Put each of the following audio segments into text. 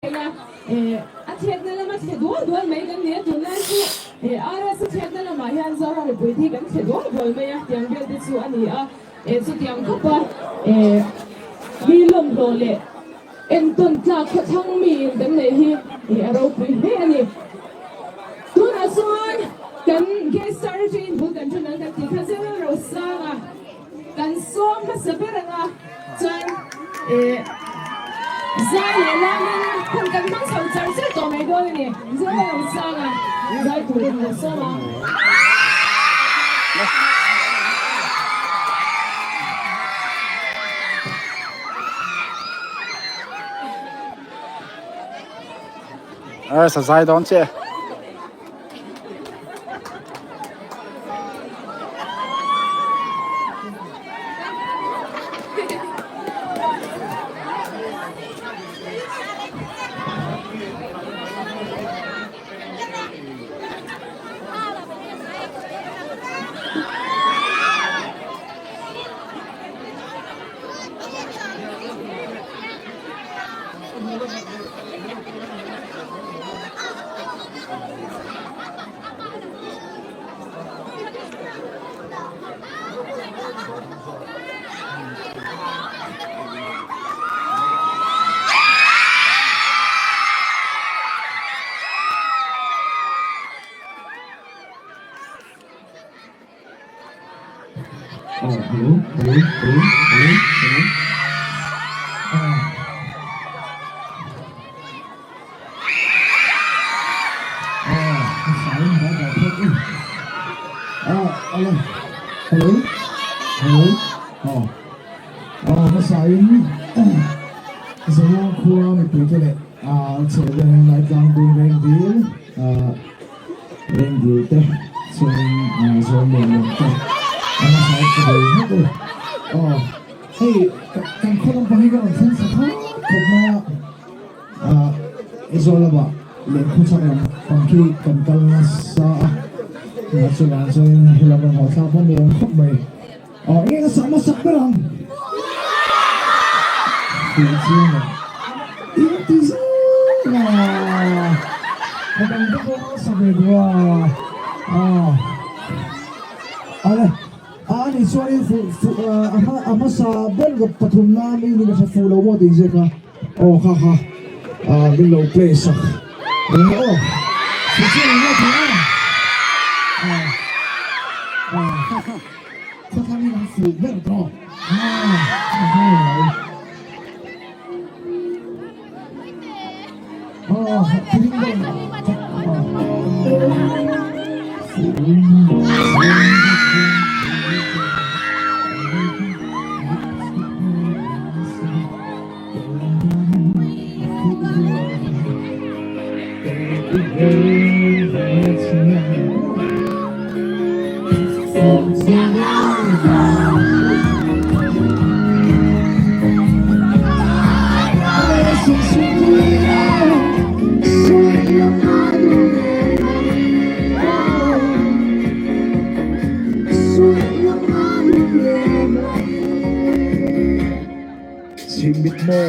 Ila a chhiatna lama chhe dual dual mai kan ni a, tunlai chu RS a chhiatna lamah hian Zoram mipui hi kan chhe dual dual mai a, tiang vel te chu a ni a, chutiang khawpa mi lawmhlawh leh entawn tlak khawthlang miin kan neih hi a ropui hle a ni. Tunah chuan kan guest star atangin bul kan ṭan ang kan tih kha General Rosanga. Kan sawm hmasa ber anga chuan eh zai leh lamin hun kan hmang chho char char tawh mai dawn a ni. Zai lo sang a, zai turin kan sawm ang. Sa zai dawn chiah e. Rengdil te chuan zawm leh lam te a hmasa ka bei vek u. Aw hei kan khaw lampang hi ka rawn thleng thla phawt khawp mai a, ah Aizawl lamah leh khawchhak lam pang khi kan kal nasa a, tunah chuvang chuan helam rawn haw thlak pawh nuam khawp mai. Aw eng a sak hmasak ber ang? Tih chuan in ti zel a, ka dang te pawh a sa ve duh a, aw ale a ani chuanin fuh fuh a hma a hmasa ber ka pathumna mi ni ka hre fuh lo maw tih ziak a, aw kha kha min lo play sak aw fuh chiang eng nge thei a, aw aw. Khawthlang in an fuh ber tawh. Chimit maw?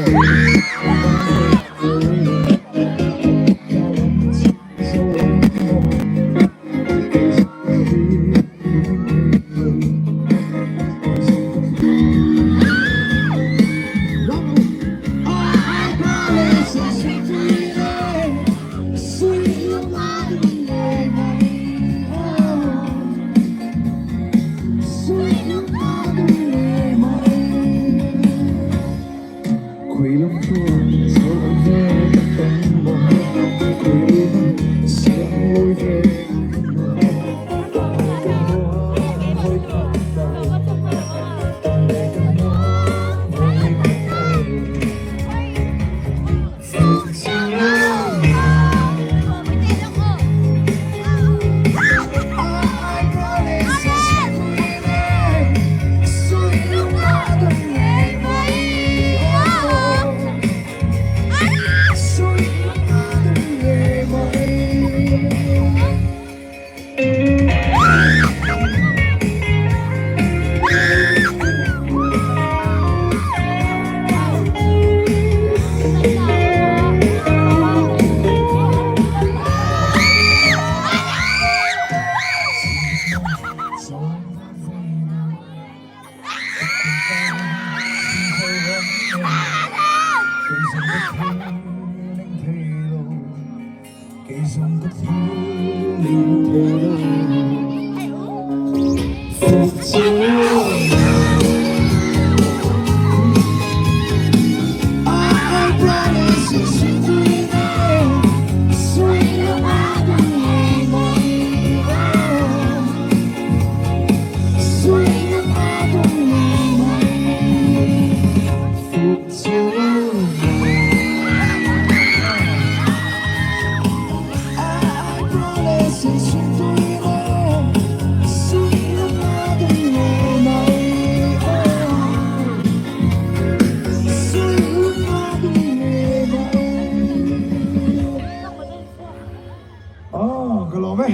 e.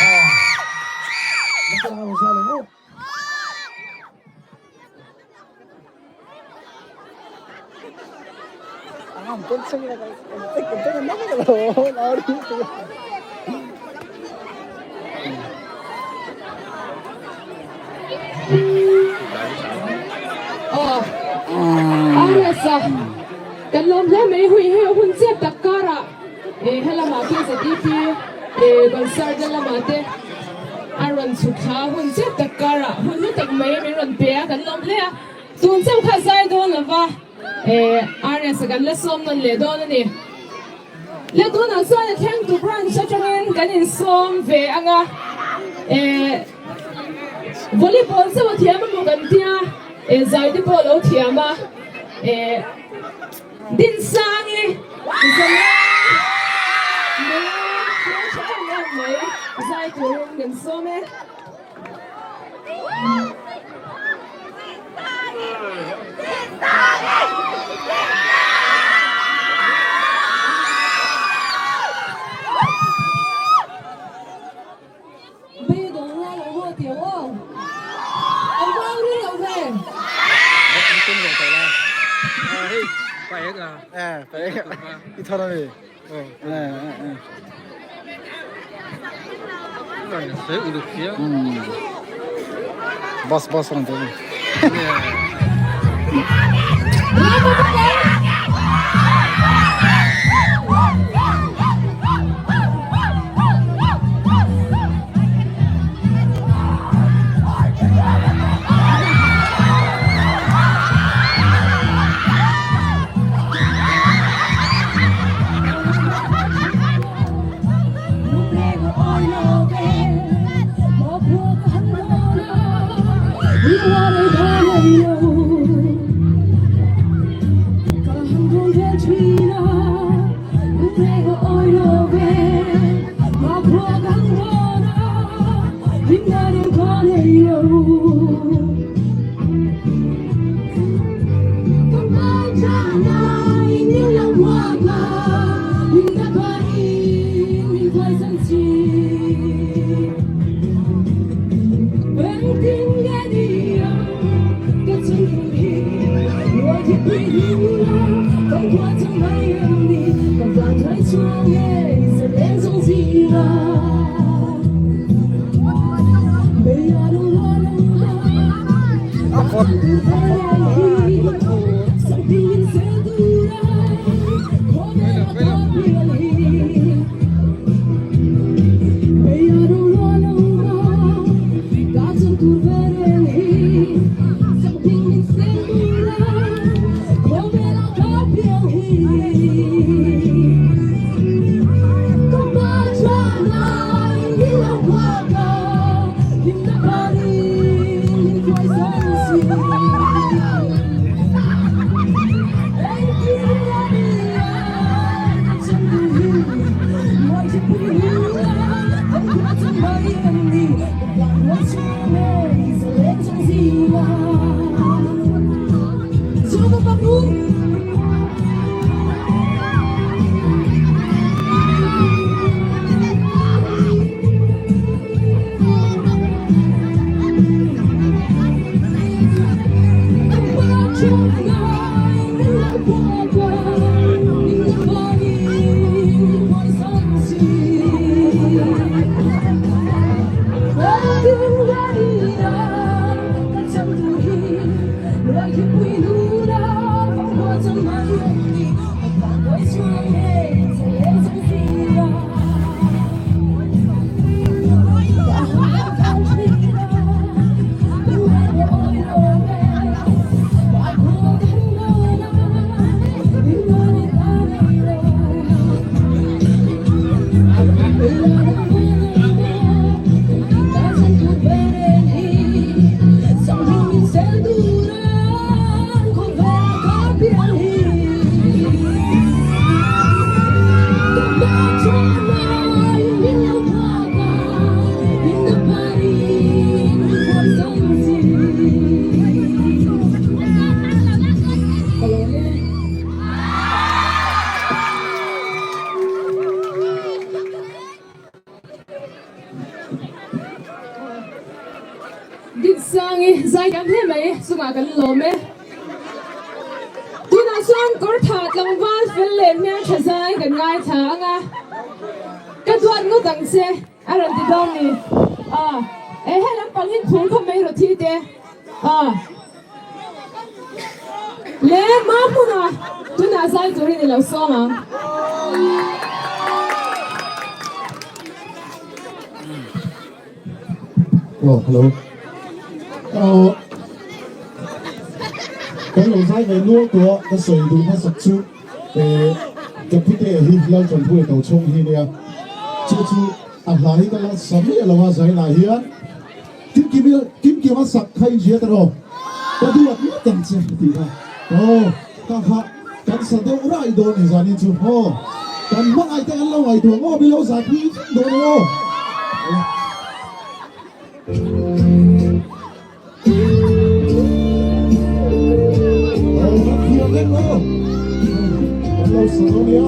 Aw. Nakin ah rawn zai leh ngawt. Aresa kan lawm hle mai hui he hun chep tak karah helamah KZEP concert na lamah te a rawn chhuk thla hun chep tak karah hun hlu tak mai min rawn pe a kan lawm hle a. Tun chauh kha zai dawn lova RS a kan la sawm nawn leh dawn a ni. Le tunah chuan a thlengtu branch atangin kan insawm ve ang a, volleyball chauh a thiam emaw kan tia, zai te pawh a lo thiam a, Dinsangi Zaleng nula hmeltha em em mai zai turin kan sawm e. Bus bus rawn tel. Sangi zaithiam hle mai chungah kan lawm e. Tunah chuan kawrtha tlangval fel leh hmeltha zai kan ngaithla ang a, ka duat ngawt ang che a rawn ti dawn ni. Aw e he lampang hi phur khawp mai rawh thi te. Aw le ma hmuna tunah zai turin i lo sawm ang. Oh, hello. Uh, kan lo zai ve nual tawh a, ka sawi duh hmasak chu eh ka pute hi lal tan phu to chhung hi nia. Chu chu a hla hi ka la sa miah lo a zainah hian kim kim kim kim a sak kha in hria ta rawh. Ka duat ngawt ang che tih kha. Oh, ka kha kan sa deuh rai dawn ni zanin chu. Oh, kan hmangaih te kan lo ngaihtuah ngawt i lo zai pui vek dawn ang aw. Oh, kan thiam vek aw. Kan lo sa dawn nia.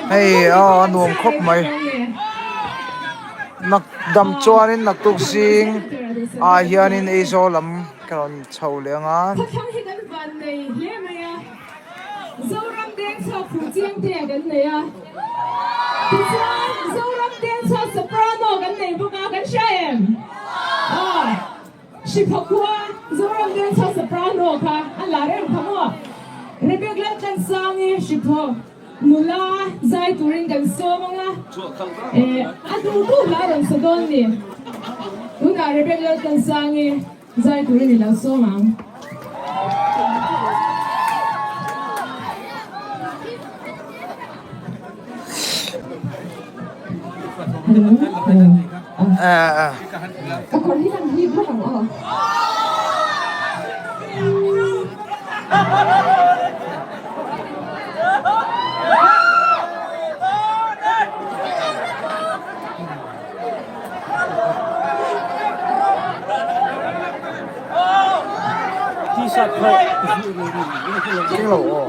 Hei aw a nuam khawp mai nak dam chuanin naktuk zing ah hianin Aizawl lam ka rawn chho leh ang a. Zoram Dengchhuak Fuhchiangte kan nei a, tichuan Zoram Dengchhuak Soprano kan nei bawk a, kan hria em? Aw, Hriphaw khua Zoram Dengchhuak Soprano kha a la reng kha maw? Rebecca Laltlansangi Hriphaw. Nula zai turin kan sawm ang a, eh a duh duh hla rawn sa dawn ni. Tunah Rebecca Laltlansangi zai turin i lo sawm ang. Ka kawr hi kan hlip vek ang aw. Keng lo aw.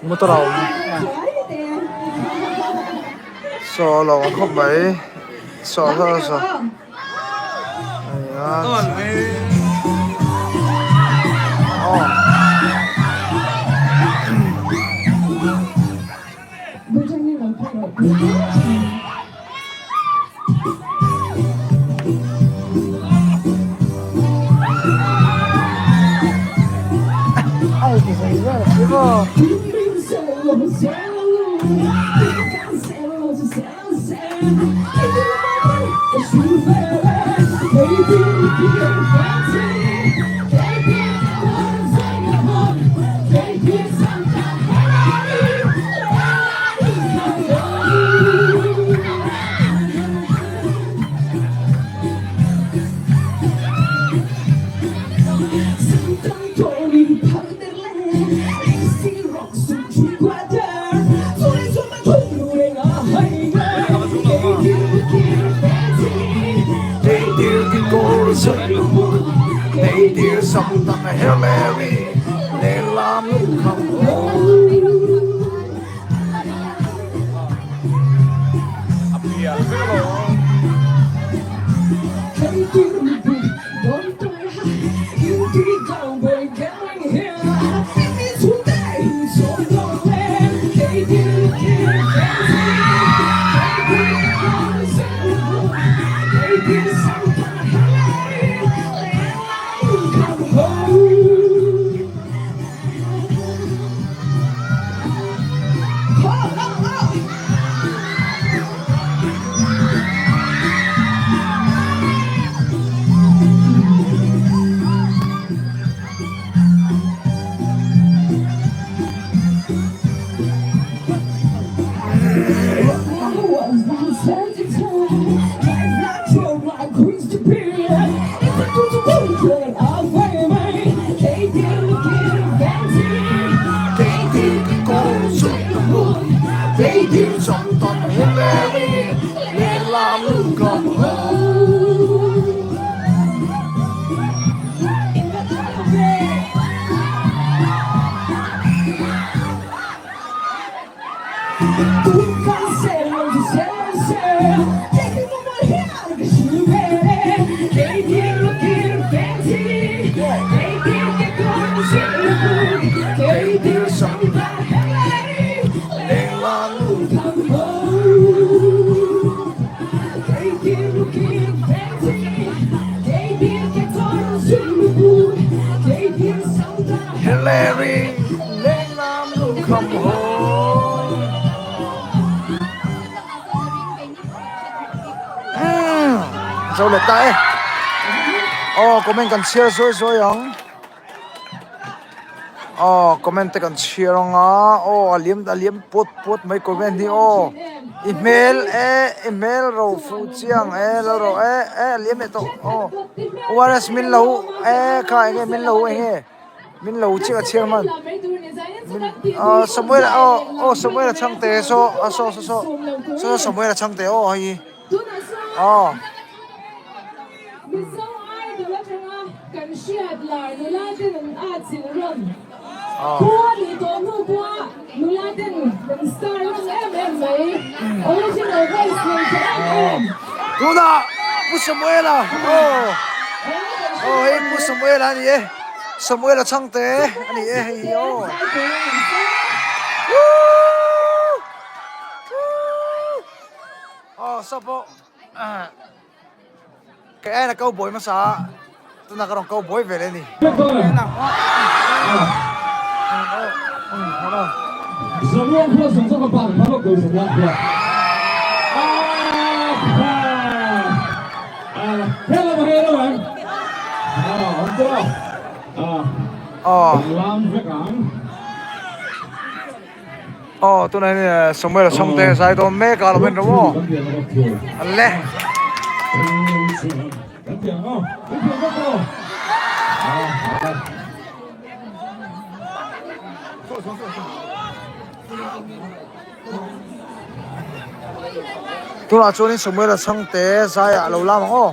Motor a awm saw lo ang khawp mai saw saw saw Zo leh ta e. Aw comment kan chhiar zuai zuai ang. Aw comment te kan chhiar ang a aw a liam a liam puat puat mai comment hi aw i hmel e i hmel ro fuh chiang e lo ro e e a liam leh tawh aw ORS min lo e kha eng nge min lo eng nge min lo chiah a chhiar hman aw Samuel aw aw Samuel a chhang te saw a saw saw saw saw Samuel a chhang te aw hei hi. Aw. Mizo Idol atanga kan hriat lar nula ten an at chilh rawn. Khua nih tawh hnu pawha nula ten kan star rawn em em mai. Original voice nei tha em em. Tunah Pu Samuela aw aw hei Pu Samuela a ni e Samuela chhangte a ni e hei hi aw. Aw saw pawh kei aina cowboy hmasa a tuna ka rawn cowboy ve leh a ni. Aw. Aw tunah hian Samuel Chhangte zai dawn mek a lo en rawh aw le. Tunah chuanin Samuel Chhangte zaiah a lo lam ang aw.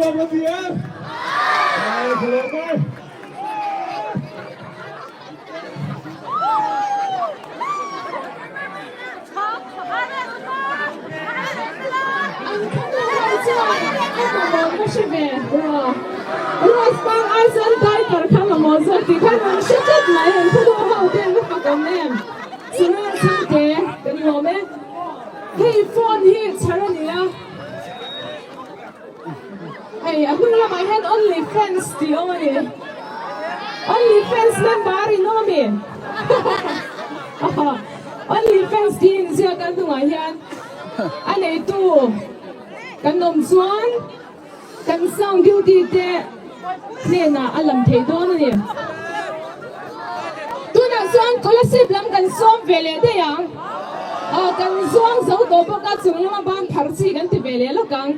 nuam a ti em? Ai, ka lawm e. An khawnu ho chuan ka mamawh ka hre ve ua. Rose pang ai chuan diaper kha mamawh zawk tih khan an hre tlat mai an khawnu ho te an va fak awm em. Chunga chhangte kan lawm e. Hei phone hi chhar a ni a. Hei a hnung lamah hian only fans tih awm a ni. Only fans member in awm a mi? Only fans tih inziak a hnungah hian a neitu kan awm chuan kan sound duty te hnenah a lam thei dawn a ni. Tunah chuan Kolasib lam kan sawm ve leh daih ang. Aw kan zuang zo tawh bawk a, chung lama ban phar chi kan ti ve leh lawk ang.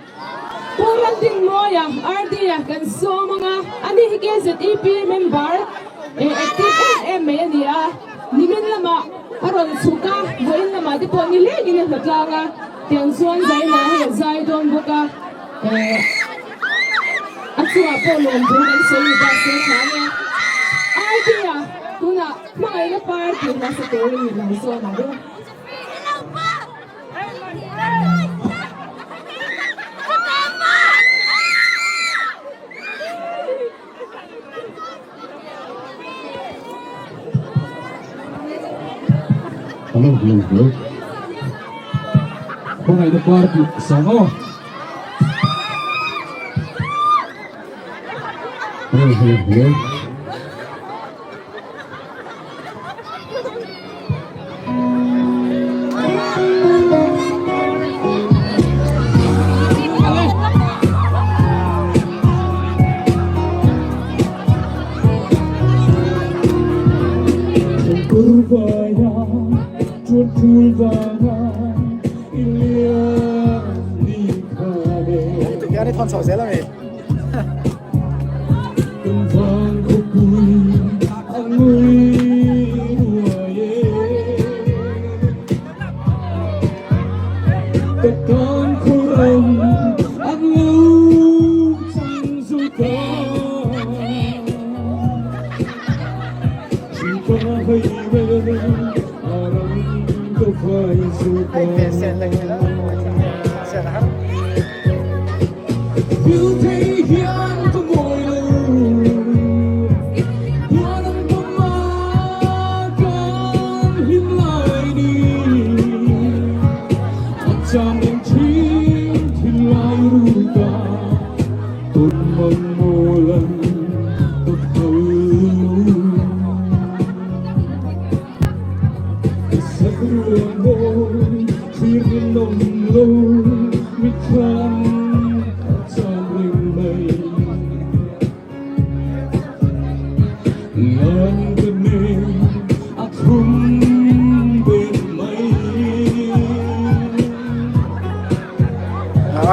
Pu Ramdinmawia, RD-a kan sawm ang a, ani hi KZEP member eh active em em mai a ni a, nimin lamah a rawn chhuk a, vawiin lamah te pawh ni lengin a hla tlang a, tiang chuan zaina hei a zai dawn bawk a, eh a chungah pawh lawm tur kan sawi ni ta se tha ania. RD-a tunah hmangaihna par tih hmasa turin i lo sawm ang u. Hello, hello, hello. Hmangaihna party sang aw. Hello, hello, hello. Tihian i thawn chho zel a mi.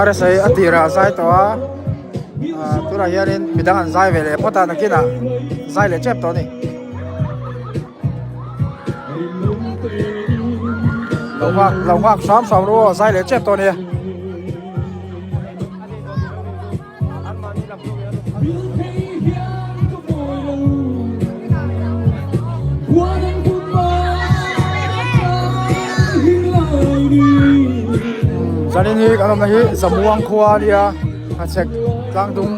Rsa hi a tirah a zai tawh a tunah hianin midang an zai ve leh phawt a nakinah zai leh tep tawh a ni. Lo nghak lo nghak hram hram ru aw zai leh tep tawh a nia. Zanin hi kan awmna hi Zamuang khua a nia Hachhek tlangdung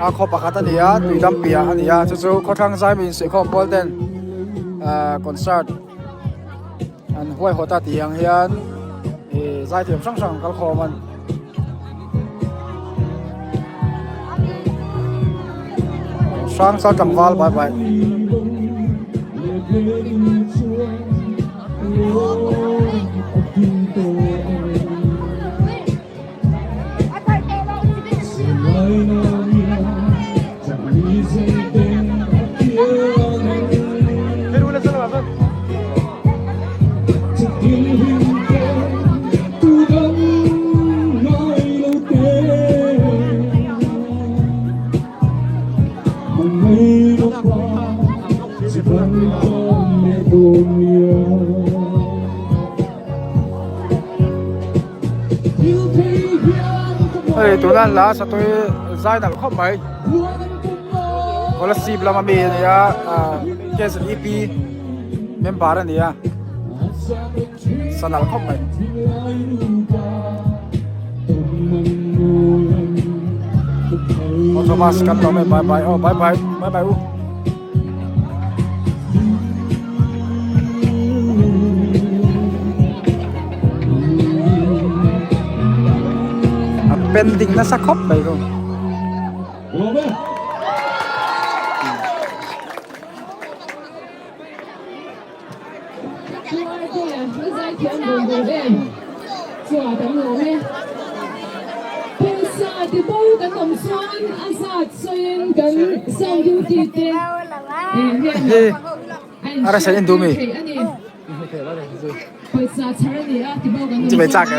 a khaw pakhat a ni a tui dam piah a ni a chu chu khawthlang zaimi insuihkhawm pawl ten ahh concert an huaihawt a tih ang hian ih zaithiam hrang hrang an kal khawm a ni. Hrangchal tlangval bye bye. tuna hla satui zai nalh khawp mai Kolasib lama mi a ni a KZEP member a ni a sa nalh khawp mai. Aw Thomas kan lo mai bye bye aw bye bye bye bye u. A pending nasa khawp mai khu. Hi a rasa in duh mi chi bai chak e.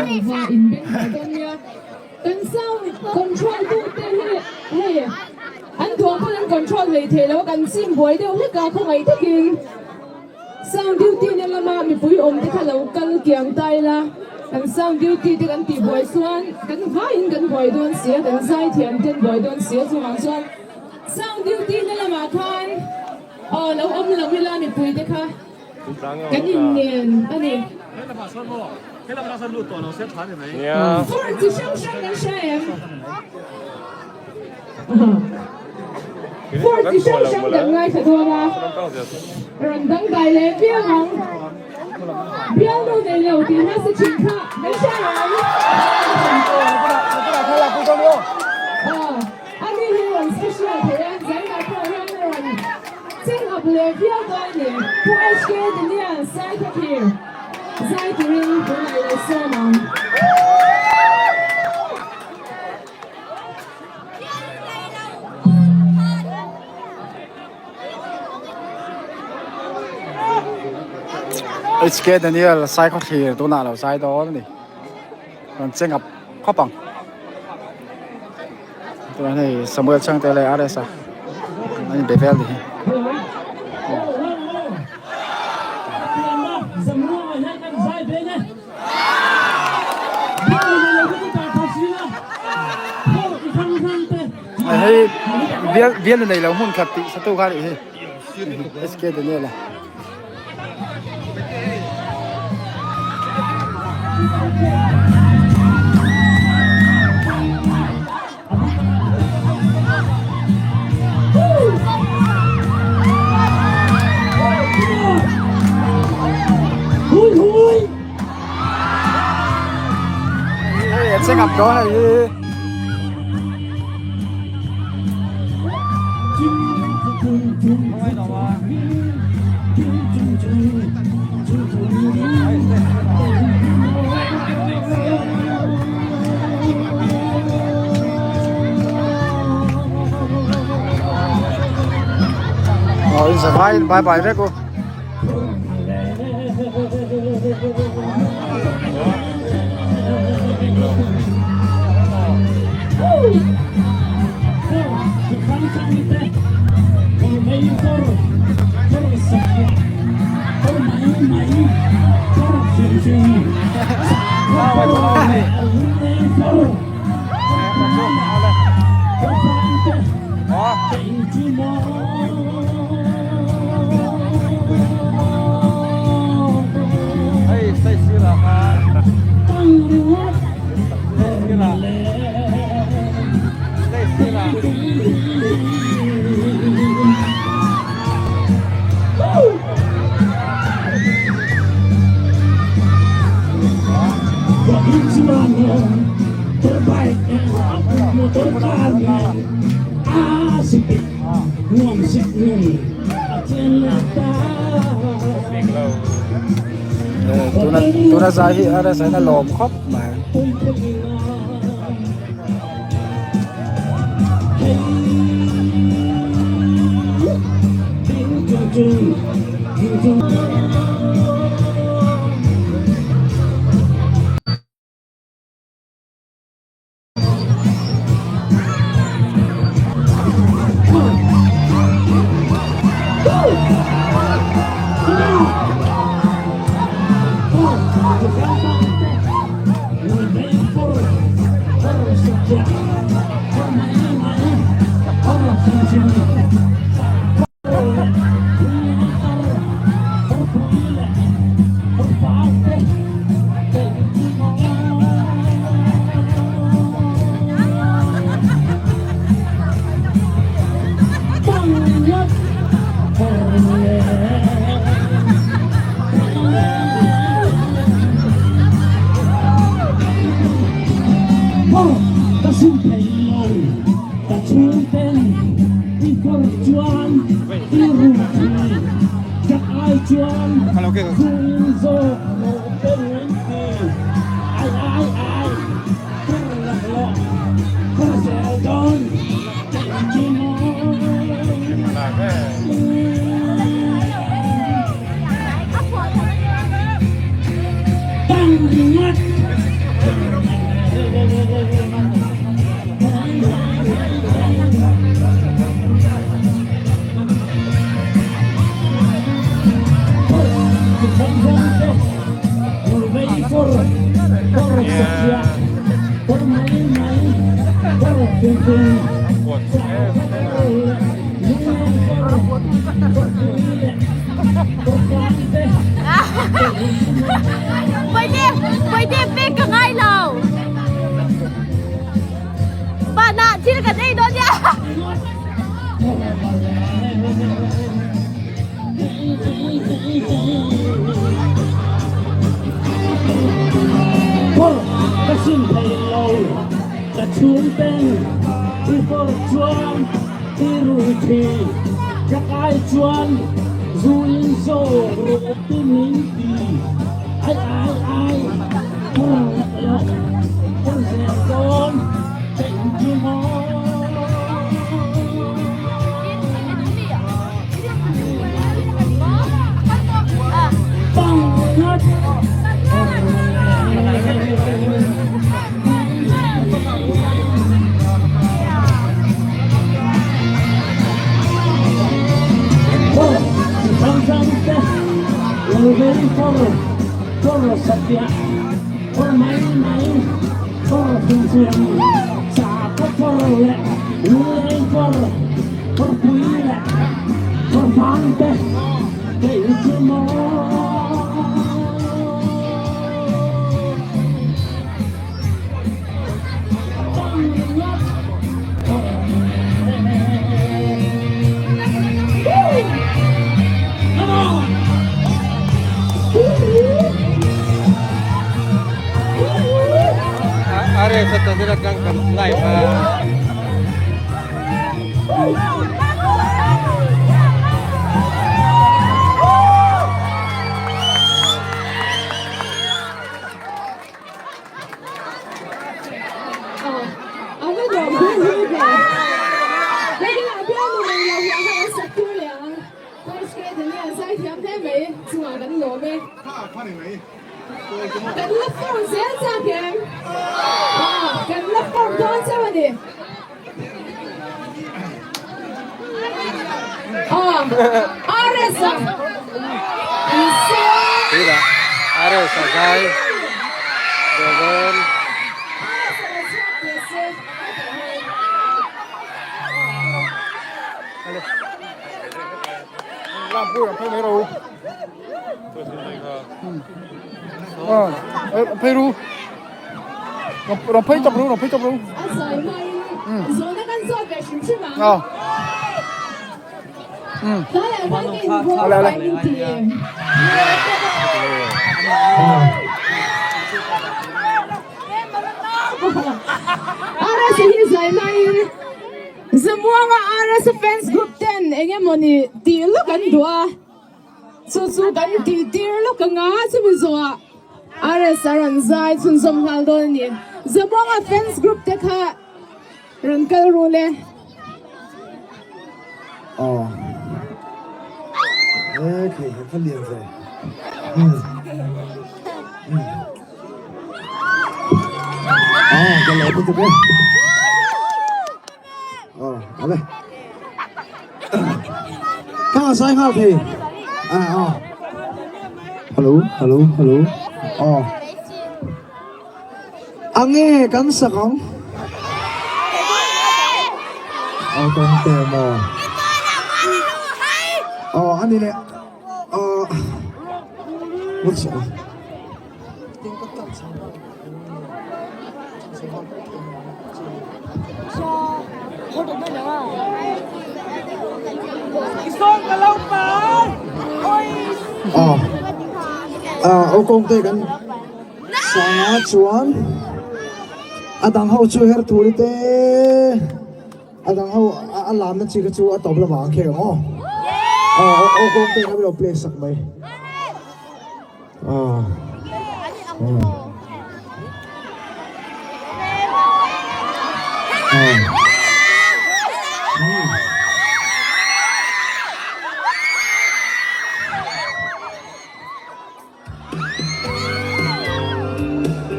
Kan sound control tu te hi hei an duang pawn an control hlei thei lo a kan chim buai deuh hlek a khawngaih takin sound duty na lama mipui awm te kha lo kal kiang ta ila kan sound duty te kan tih buai chuan kan vaiin kan buai dawn si a kan zai thiam ten buai dawn si a chuvang chuan sound duty na lamah khan aw lo awm lo ila mipui te kha Kan inngen a ni. Fur chi hrang hrang kan hria em? Fur chi hrang hrang kan ngaithla dawn a, rawn dangdai leh viau ang. Bialnu nei lo tih hmasa thin kha kan hria em? Ani hi rawn special thei a, zainah pawh hian a rawn cheng up leh viau dawn a ni. Pu HK Daniel Saithakir zai turin tunah i lo sawm ang. HK Daniel Saikhathlir tunah lo zai dawn a ni. Rawn cheng up khawp ang. Tunah hian hei Samuel Chhangte leh RS a an inbe vel ni hi. Hei bial bial nei lo hmun khat tih satu kha nih hi SK Daniel a. Hei a cheng up dawn a nih hi. Aw in zavai in bye bye vek u. Tuna tuna zai hi a rasa in a lawm khawp mai. Pawite pek ka ngai lo. Panah thil kan ei dawn nia. Ka sim thei lo ka chhung ten i for chuan i rui thi ka kai chuan zu in zawk rawh ti min ti ai ai ai phur lak lawk phur zel dawn cheih chu maw. A va nuam hui hui ve. Nakinah bialnu nei lo hi a va sak tur leh ang. Coach K Daniel zaithiam hle mai chungah kan lawm e. Kan la form zel chak em? Kan la form dawn chauh a ni. RS a RS a zai ve dawn. Lam pui ram phei mai ro. Ờ, phei ru. Ram phei chawp ru, ram phei chawp ru. A sawi hmain zawhna kan zawt ve hrim hrim ang. Ờ. Tlaiah khan ka inbual fai min ti em? RS hi zai hmain Zamuanga RS fans group ten eng emawni tih lawk an duh a. Chu chu kan tih tir lawk anga chumi zawhah RS a rawn zai chhunzawm nghal dawn a ni. Zamuanga fans group te kha rawn kal rul e. Aw e khei he va lian ve hmm hmm aw ka lo lutuk e aw ale ka sai nghal thei a aw hello hello hello aw ange kan sak ang aw kawng te maw aw ani leh aw what's up Aw aw kawng te kan sanga chuan a dang ho chu her thuri te. A dang ho a lamna chi kha chu a tawp lamah ang khek ang aw. Aw aw kawng te kha min lo play sak mai. Aw.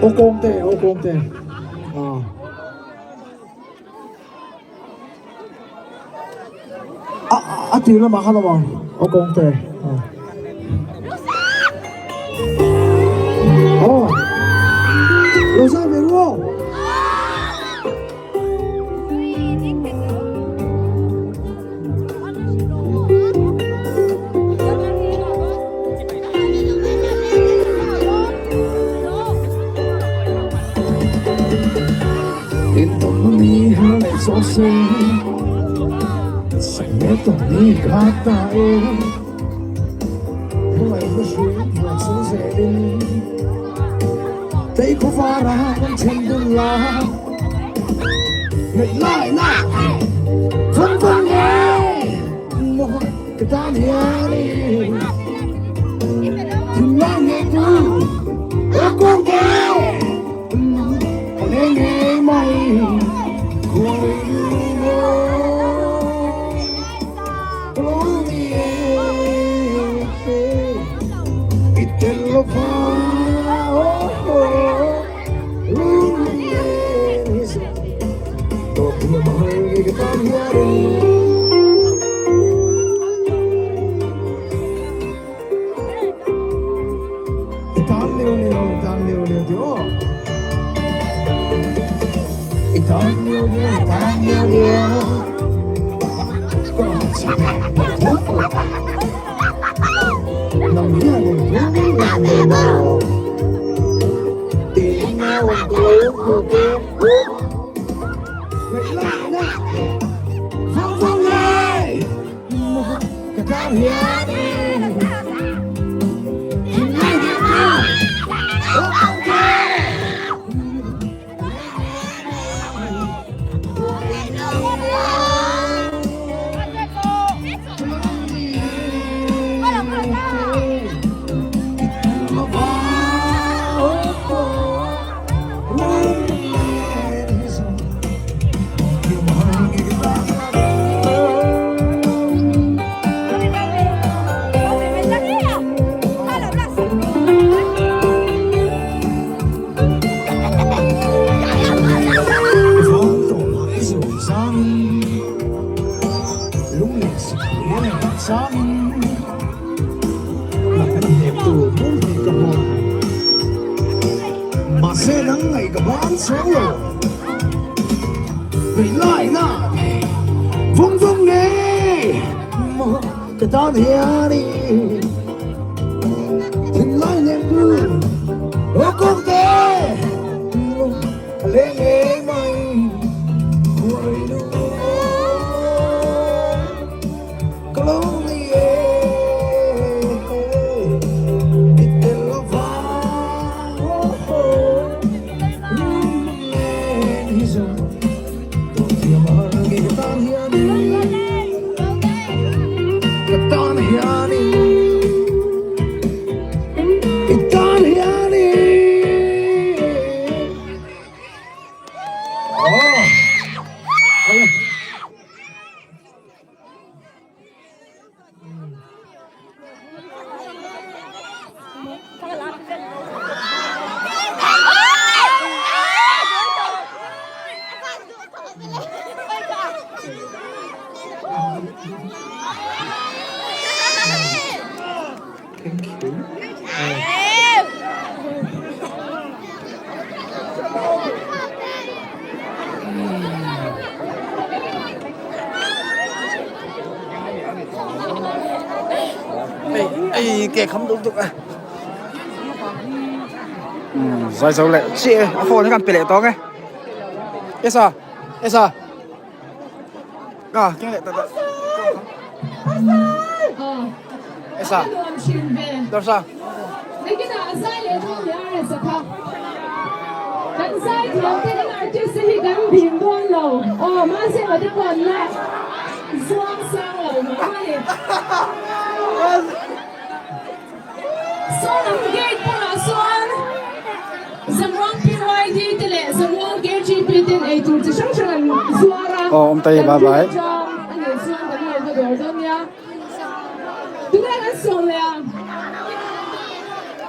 Aw kawng te aw kawng te. Aw. A a tir lamah khan awm ang aw kawng te. Aw. Lo zai ve ru aw. Ei ke kham duh tuk a zai zo leh chiah e a phone hi kan pe leh tawng e esa esa a keng leh ta esa darsa Kan zai thiam te kan artist te hi kan bim dawn lo aw mahse. Malsawma te pawh an la zuang sang lo mah mah a ni. Sawnam gate bulah sawn Zamuang PYD te leh Zamuang KGP ten eitur chi hrang hrang an zuar a. Aw awm ta hi bye bye. Kan thil a nih chuan kan lo va dawr dawn nia. Tunge kan sawm leh ang?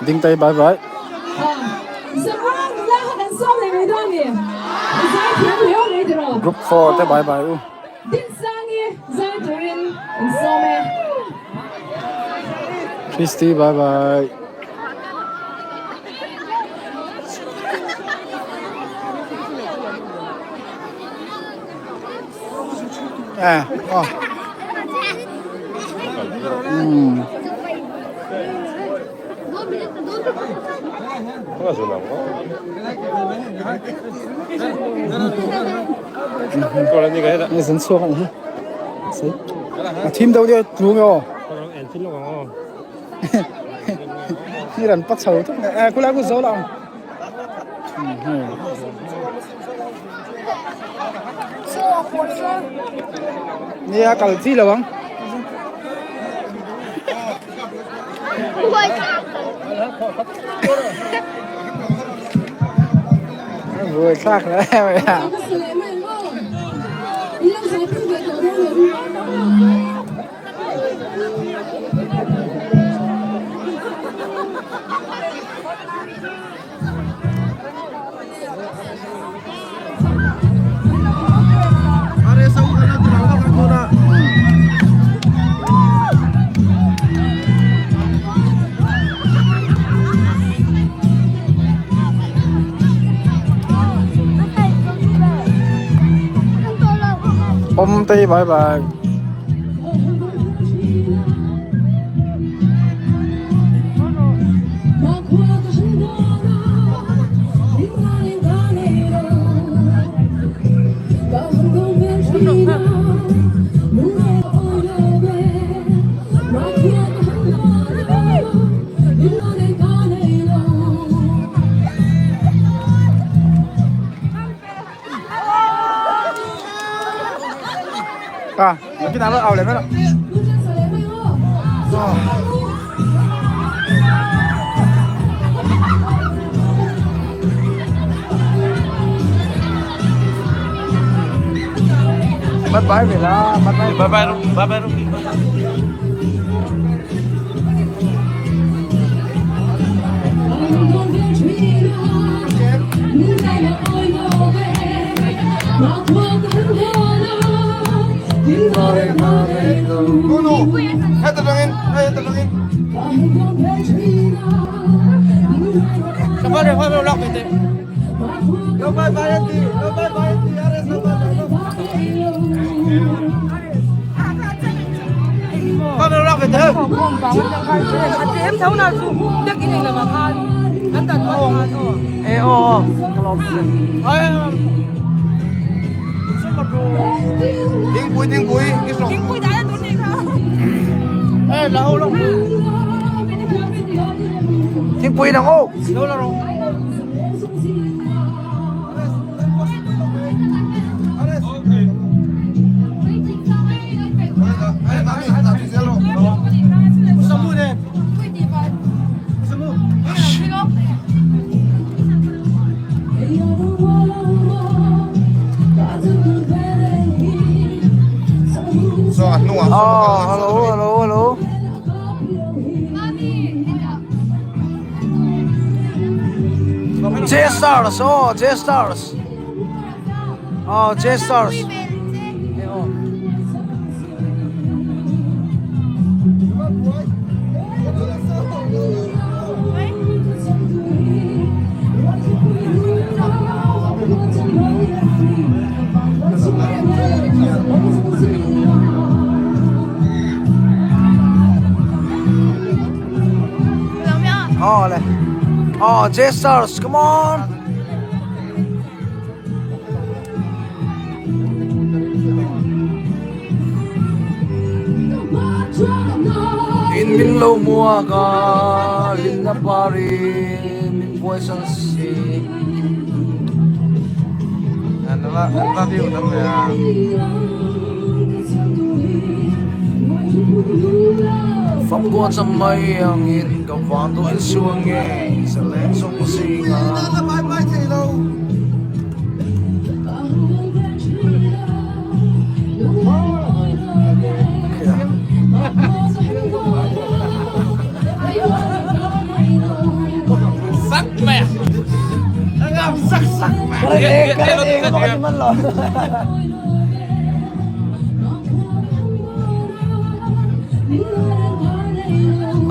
Ding ta hi bye bye. Zamuang nula kha kan sawm leh mai dawn ni. Zai thiam hle awm mai tiraw? Group 4 te bye bye u. Dinsangi zai turin an sawm e. Christy bye bye. Eh, oh. Hmm. Nghe dân chua không hả? À, thim đâu đi tlu nghe ô. Ni ran pat chho tuk ne. Eh, kula ku zo lang. Nia kal chi lo ang. Vui thlak hle mai a. Om tei bye bye. À, cái nào nó ao lên đó. Bye bye về la, bye bye. Bye bye, bye bye. Thingpui nang aw. Oh, hello, hello, hello. J Stars, oh, J Stars. Oh, J Stars. Oh, le. Oh, J Stars, come on. In min lo muak a, limna parin min buaisan si. Ram kua cham mai angin ka van duh in sual nge zalen zawng zinga.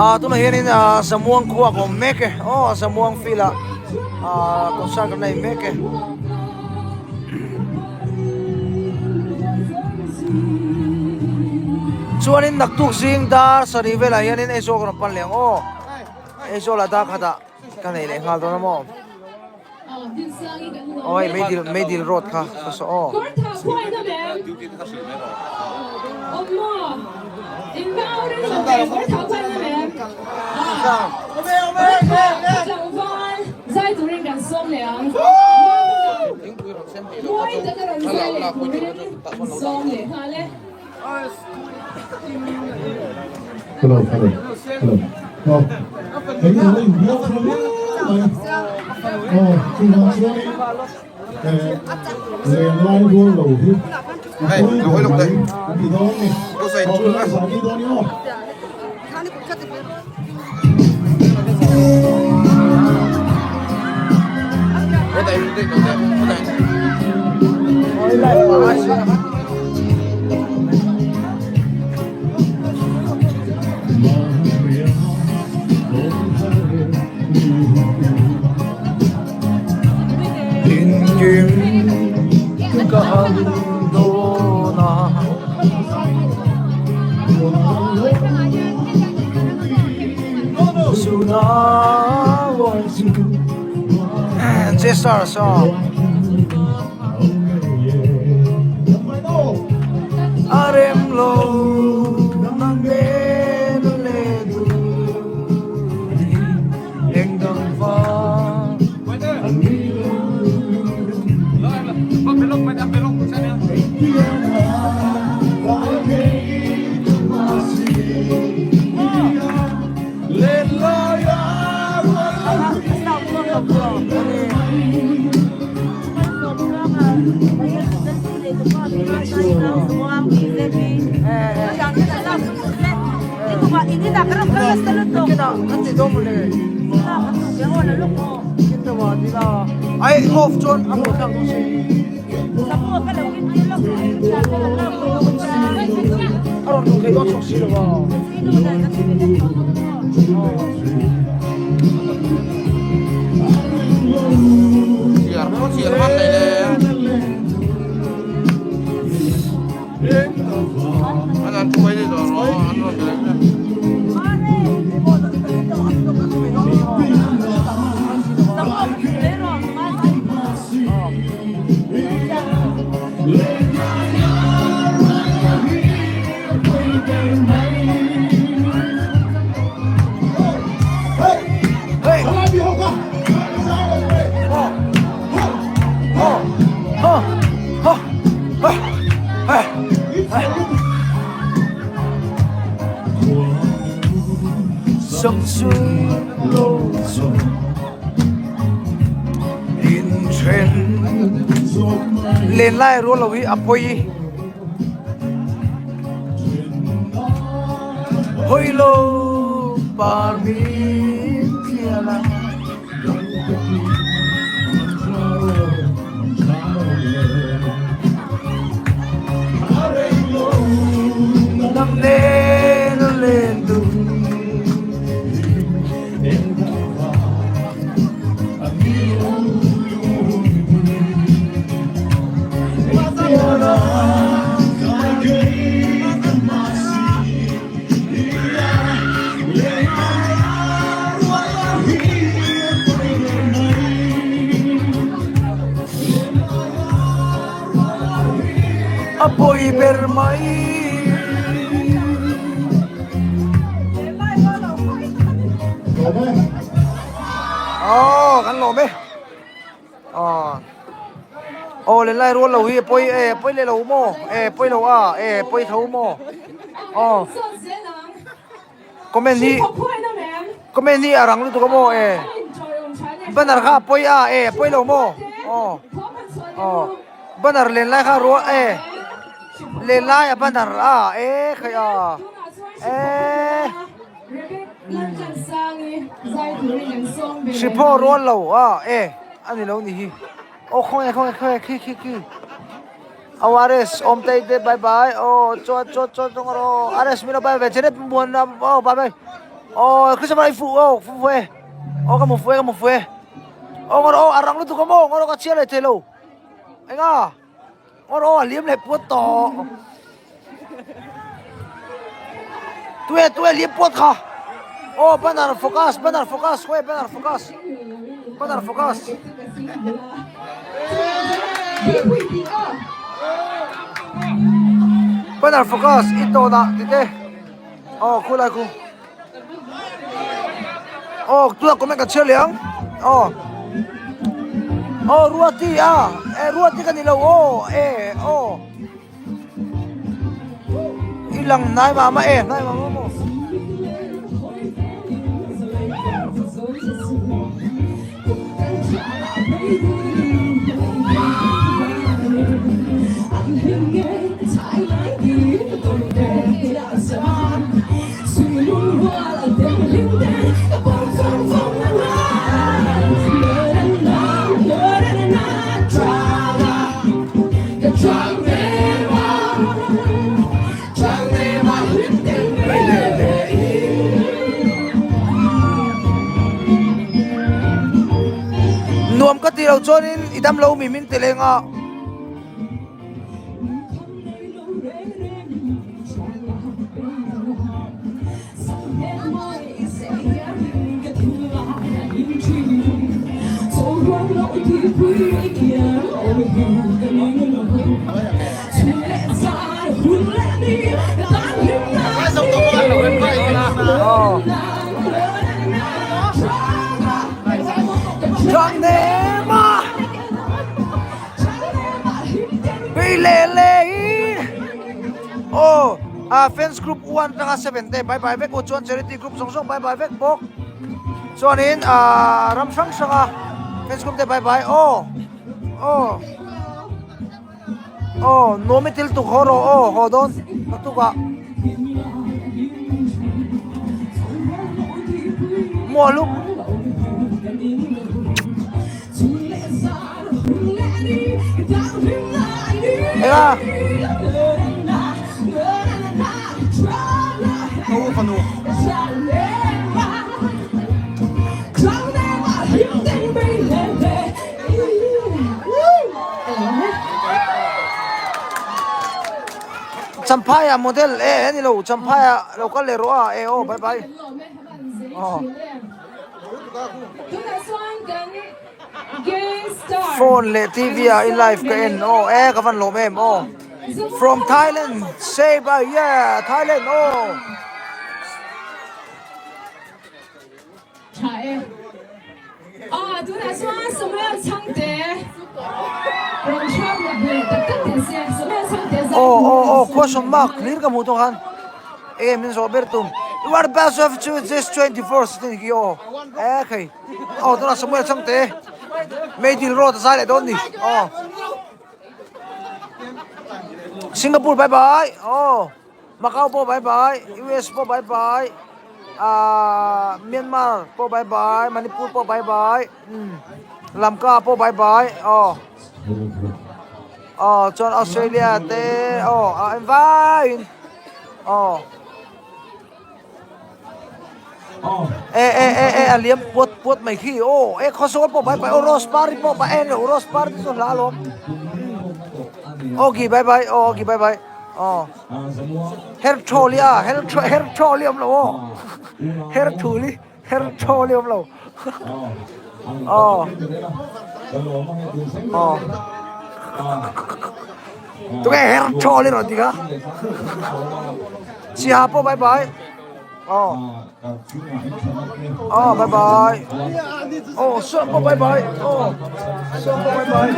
Ah tunah hianin ah Samuang khua ka awm mek e aw Samuang field ah ah concert kan nei mek e. Chuanin naktuk zing dar sarih velah hianin Aizawl ka rawn pan leh ang aw Aizawl ah dar khatah ka nei leh nghal dawn a maw. Aw hei meidil meidil road kha ka saw aw. Hello, hello, hello. Aw, hei hi a inbiak thla viau mai. Aw, chuvang chuanin eh lenglai rual lo hi a pawi ber mai an ti dawn ni. Aw, kan lo zah ni dawn ni aw. Tinkim ka han dawn a. Jester song A rem lo nang den le du Eng dang va Ai off chuan a hmuh thlak dawn si. A rawn luh thei dawn chawk si lo a. Len lai rual lo hi a pawi. Hawi lo par min thlial a. Nang nen a len dun. A pawi ber mai. Aw kan lawm e. Aw aw len lai rual lo hi a pawi e pawi leh lo maw e pawi lo a e pawi tho maw aw. Comment hi comment hi a rang lutuk a maw e banner kha a pawi a e a pawi lo maw aw aw banner len lai kha ruah e len lai a banner a e khaih a e Hriphaw rual lo a e a ni lo ni hi aw khawnge khawnge khawnge khi khi khi. Aw RS awm tei te bye bye aw chuan chuan chuan chuan rawh aw RS min lo bye ve che muan aw bye bye aw Christopher i fuh aw fu fu e aw ka hmu fu e ka hmu fu e aw ngawr aw a rang lutuk a maw ngawr aw ka chhiar leh thei lo enga ngawr aw a liam leh puat tawh tue tue liam puat kha aw banner focus banner focus khawi banner focus banner focus. Banner focus i tawnah ti te aw khu lai khu aw tunah comment kan chhiar leh ang aw aw ruati a e ruati ka ni lo aw e aw i lang hnai mah mah e hnai mah mah maw. Nuam ka tih loh chuanin i dam lo mi min ti leng a. Aw ah fans group 1 atanga 7 te bye bye vek u chuan charity group zawng zawng bye bye vek bawk chuanin ah ram hrang hrang a fans group te bye bye aw aw aw nuam i til tuk haw rawh aw haw dawn ka tukah muah lup. Eng a? Ka u fanu. Champhaia model e a ni lo Champhaia lo kal leh rawh a e aw bye bye. Aw. Phone leh TV ah i live ka en aw e ka van lawm em aw from Thailand say bye yeah Thailand aw. Tha e. Aw tunah chuan Samuel Chhangte rawn hram leh leh tak tak teh se Samuel Chhangte zai Aw aw aw question mark hlir ka hmuh tawh khan enge min zawh ber tum you are the best of this 24 sin hi aw e khai aw tunah Samuel Chhangte Meidil road a zai leh dawn ni aw Singapore bye bye aw Macau pawh bye bye US pawh bye bye ahh Myanmar pawh bye bye Manipur pawh bye bye umm Lamka pawh bye bye aw aw chuan Australia te aw a en vaiin aw e e e e a liam puat puat mai khi aw e khawsawl pawh bye bye aw rose party pawh bye en lo rose party chu hla alawm aw gi bye bye aw gi bye bye aw her thawli a her her thawli awm lo aw her thuli her thawli awm lo aw aw tunge her thawli rawn ti kha Siha pawh bye bye aw aw bye bye aw suam pawh bye bye aw suam pawh bye bye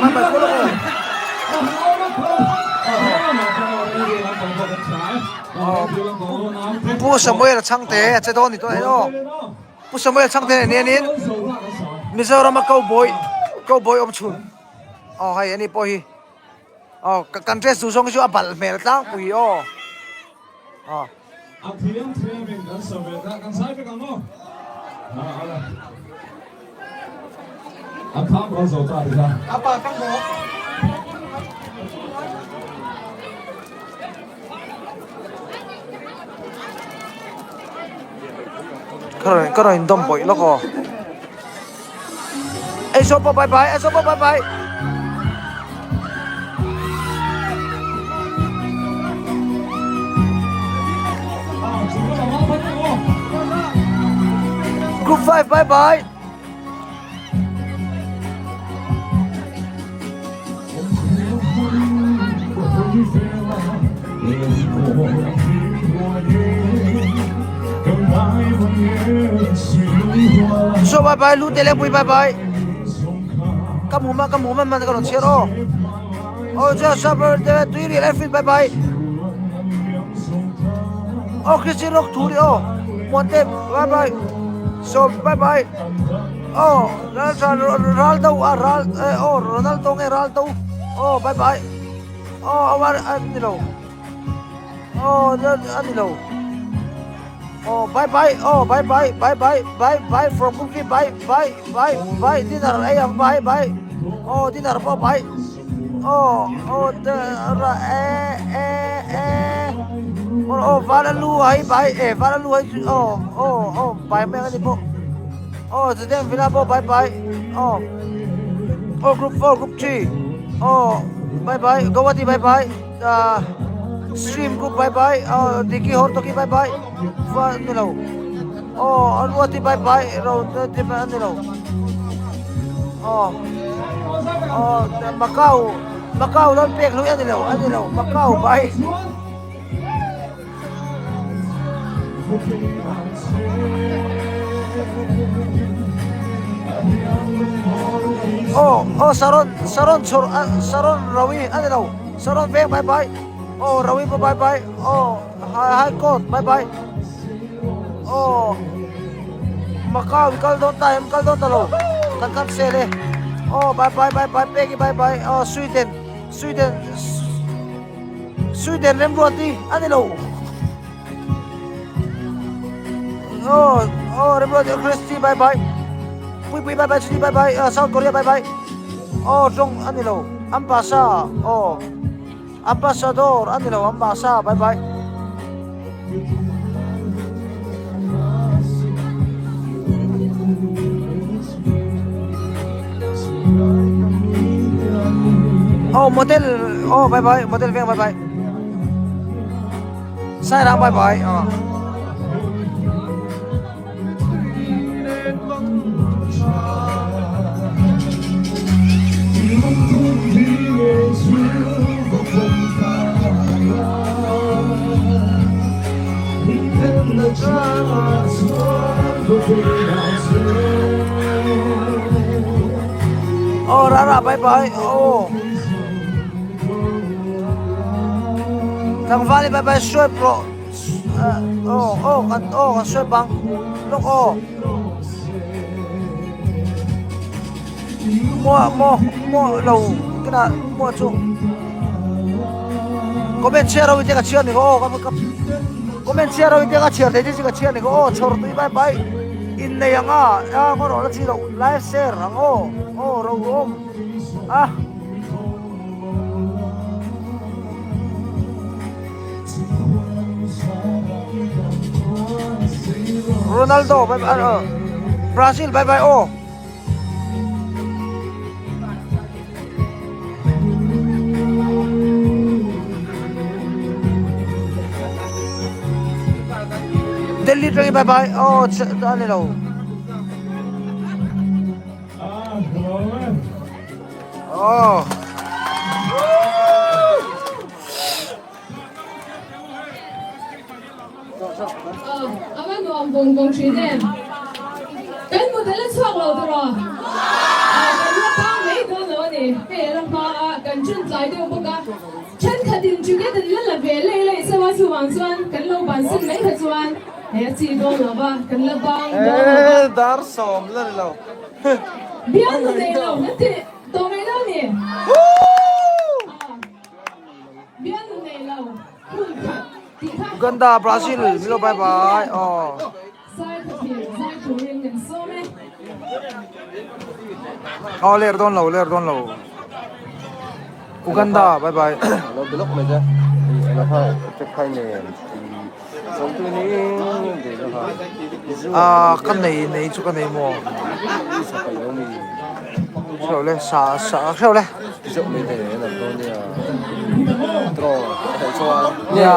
bye bye pawh aw aw. Pu Samuel a chhangte a che dawn ni tawh e aw. Pu Samuel chhangte nen hianin Mizorama cowboy cowboy awm chhun aw hei ani pawh hi aw kan dress duh zawng hi chu a balh hmel tlangpui aw aw. A thiam thiam in kan sa ve ta kan sai vek ang aw. A kham rawn zo ta ti kha. A pa tang bawk. Ka rawn ka rawn indawm bawih lawk aw. Ei saw pawh bye bye, ei saw pawh bye bye. Group 5 bye bye. So bye bye lu te le pui bye bye. Ka mu ma ka mu man man ka rawn chhiar aw. Aw cha sabar te tui ri le fit bye bye. Aw Christian rock thu ri aw. Muan te bye bye. So bye bye. Aw ral ral do a ral aw Ronaldo nge ral do. Aw bye bye. Aw awar a ni lo. Aw a ni lo. Aw bye bye aw bye bye bye bye bye bye from Kumki bye bye bye bye dinner ei ang bye bye aw dinner pawh bye aw aw te ra e e e aw vala lu hai bye e vala lu hai chu aw aw aw bye mai ang a ni pawh aw zidane villa pawh bye bye aw aw group 4 group 3 aw bye bye Guwahati bye bye. Stream group bye bye aw Diki Hortoki bye bye va ni lo aw Aruati bye bye ro ti a ni lo aw aw Macau Macau lo pek lui a ni lo a ni lo Macau bye. Aw aw Saron Saron chhawr Saron Rawi a ni lo Saron veng bye bye aw Rawi pawh bye bye aw High Court bye bye aw Macau i kal dawn ta em kal dawn ta lo kan kan sel e aw bye bye bye bye Peki bye bye aw Sweden Sweden Sweden remruati a ni lo. Oh, oh, remruati Christy bye bye. Pui pui bye bye, Chini bye bye, uh, South Korea bye bye. Oh, tong a ni lo. Ambasa, oh. Ambassador a ni lo, Ambasa bye bye. Oh model oh bye bye model veng bye bye sai rang bye bye oh Oh rara bye bye oh Tlangval bye bye suai pawh aw aw kan aw kan suai bang lawk aw Maw maw maw lo kinah maw chu comment chhiar ho te ka chhiar ni ko aw ka comment chhiar ho te ka chhiar thei te chu ka chhiar ni ko aw chhawr tui bai bai innei ang a a ngaw rawh la chi loh live share ang aw aw ro awm a. Ronaldo bye bye Brazil bye bye aw. Delhi atangin bye bye aw a ni lo. Aw. A va nuam vawng vawng thin em? Kan mut a la chhuak lo tur aw. Kan la pang mai dawn lo a ni. Hei a la hma a, kan ṭun tlai deuh bawk a. Thenkhatin. Ticket an la la ve lei lei chauh a, chuvang chuan kan lo bansan mai kha chuan he a chi dawn lo va, kan la bang dawn lo va. Ee dar sawm la ni lo. Bialnu nei lo kan ti tawh mai lo ni. Bialnu nei lo hun khat tih kha. Uganda Brazil milo bye bye aw. Aw ler dawn lo ler dawn lo Uganda bye bye. Lo block mai che alo kha check phai nen sawmtu ni de lo kha a ka nei nei chu ka nei maw sa pai lo mi hreu le sa sa hreu le zeuh mai te an dawn nia draw a theih chuan nia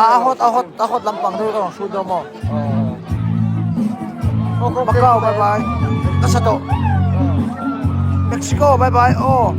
a hot a hot a hot lampang deuh ka rawn hrut dawn maw Macau bye bye ka sa tawh Mexico bye bye aw.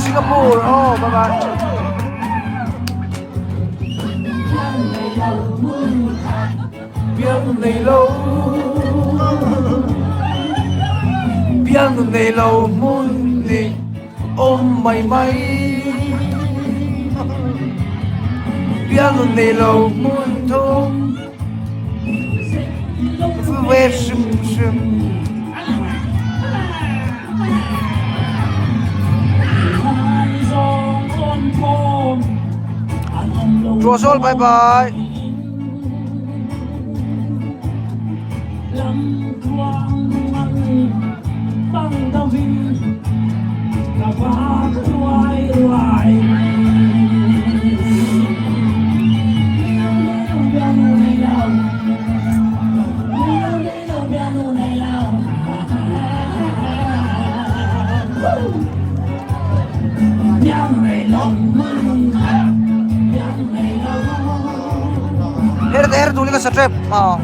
Singapore aw bye bye. Bialnu nei lo Bialnu nei lo hmun ni awm mai mai Bialnu nei lo hmun thum ve hrim hrim. Tuahzawl bye bye. Her her tuli ka sa trep. Ah.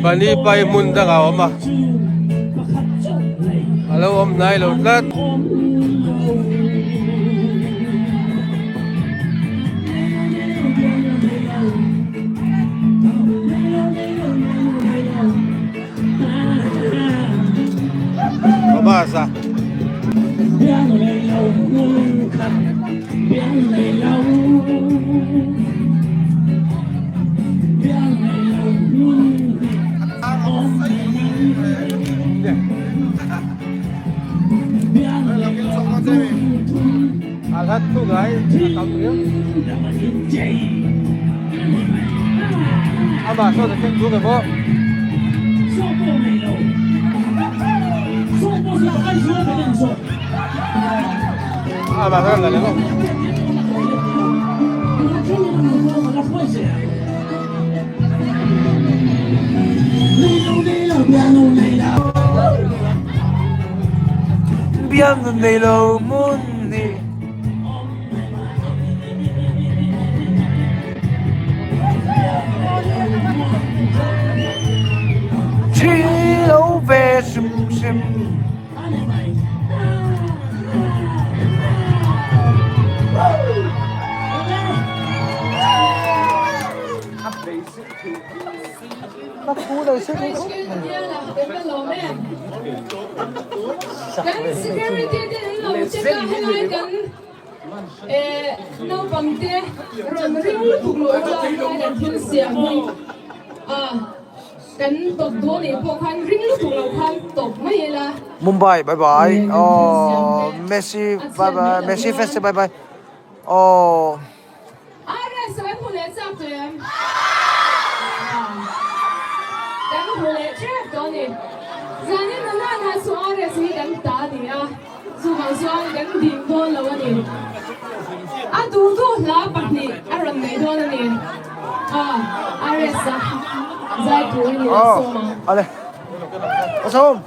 Pani pai hmun dang a awm a a lo awm hnai lo tlat. Bus a. A hlat thu ngai a tam riau. Amah sawn a keng thung em aw. Amah sawn a la lem aw. Bialnu neilo hmun hi. Thi lo ve hrim hrim. Kan security te an lo check a helai kan naupang te rawn ring lutuk lo ula helai kan thil siam hi a kan tawp dawn nih pawh khan ring lutuk lo khan tawp mai ila. Mumbai bye bye oh Messi bye bye Messi fans te bye bye oh. RS kan hmu leh chak tawh em? ni. Zanin na nana chu RS hi kan ta a ni a, chuvang chuan kan ding dawn lo a ni. A duh duh hla pahnih a rawn nei dawn a ni. Ah, RS a zai turin i lo sawm ang. Ale. Sawm.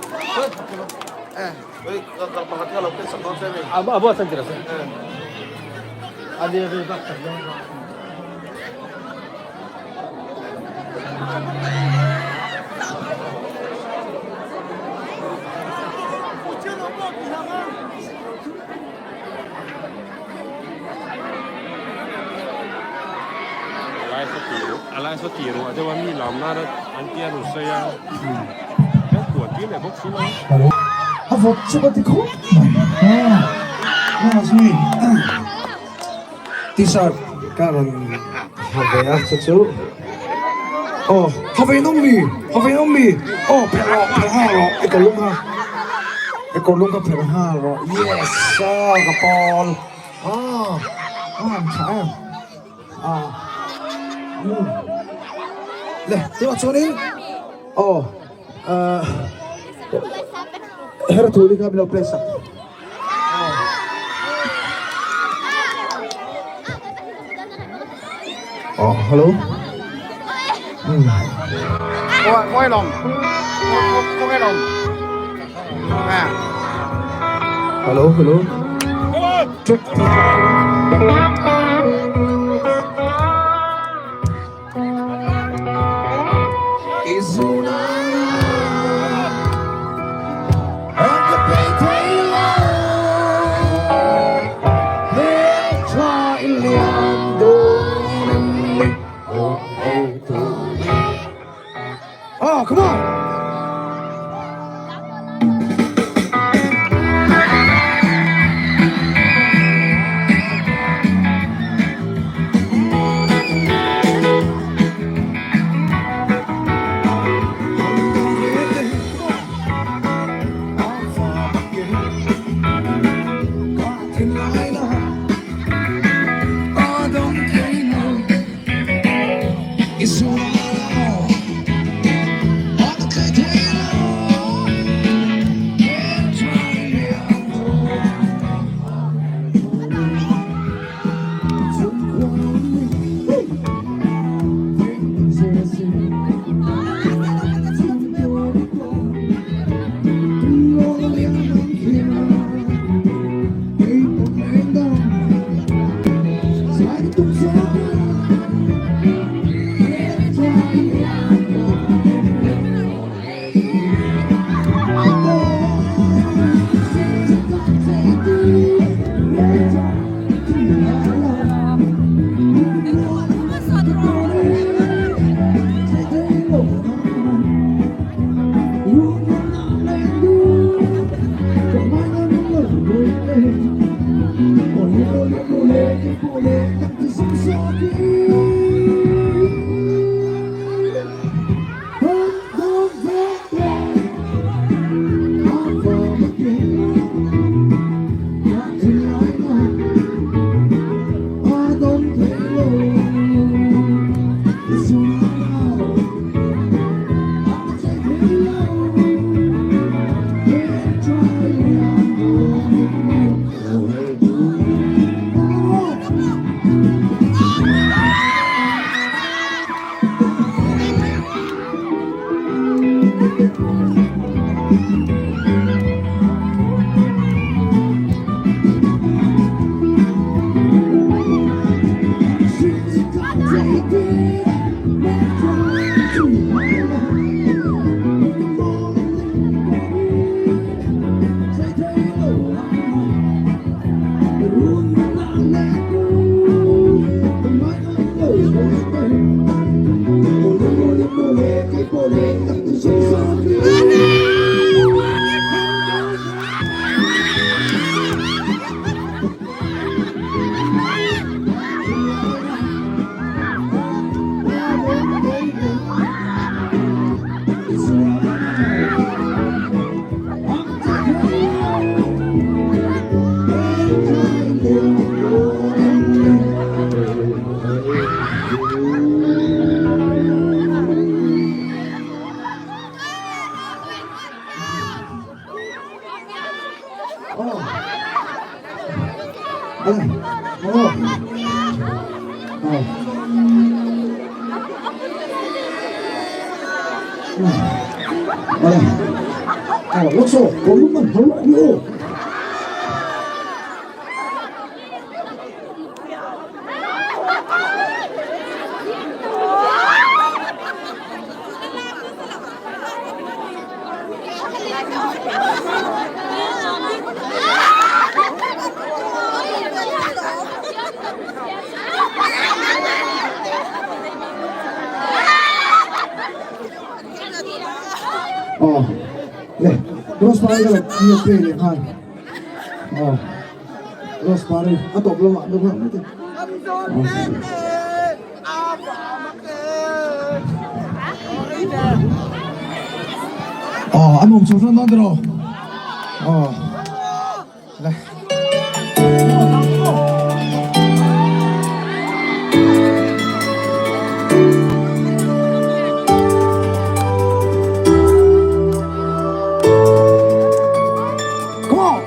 A vawt chu ka ti khawp mai a zui t-shirt ka rawn ha ve a chu chu aw ha ve nawm mi ha ve nawm mi aw phelh rawh phelh nghal rawh i kawr lum kha i kawr lum kha phelh nghal rawh yes a ka pawl a a han tha em. Ah. Hmm. Le, tunah chuanin aw uh, her thu ni kha min lo play sak. Oh, hello. Hmm. Khawi lawm. Khawi lawm. Hello, hello. Check. Oh, come on. Ale aw aw Ale aw lawk saw kawrlum man ho ni aw. Aw le Rose Pari ka lo play leh nghal aw Rose Pari a tawp lamah ka nghak mai te Aw a nuam chho hran dawn tiraw aw le. Come on!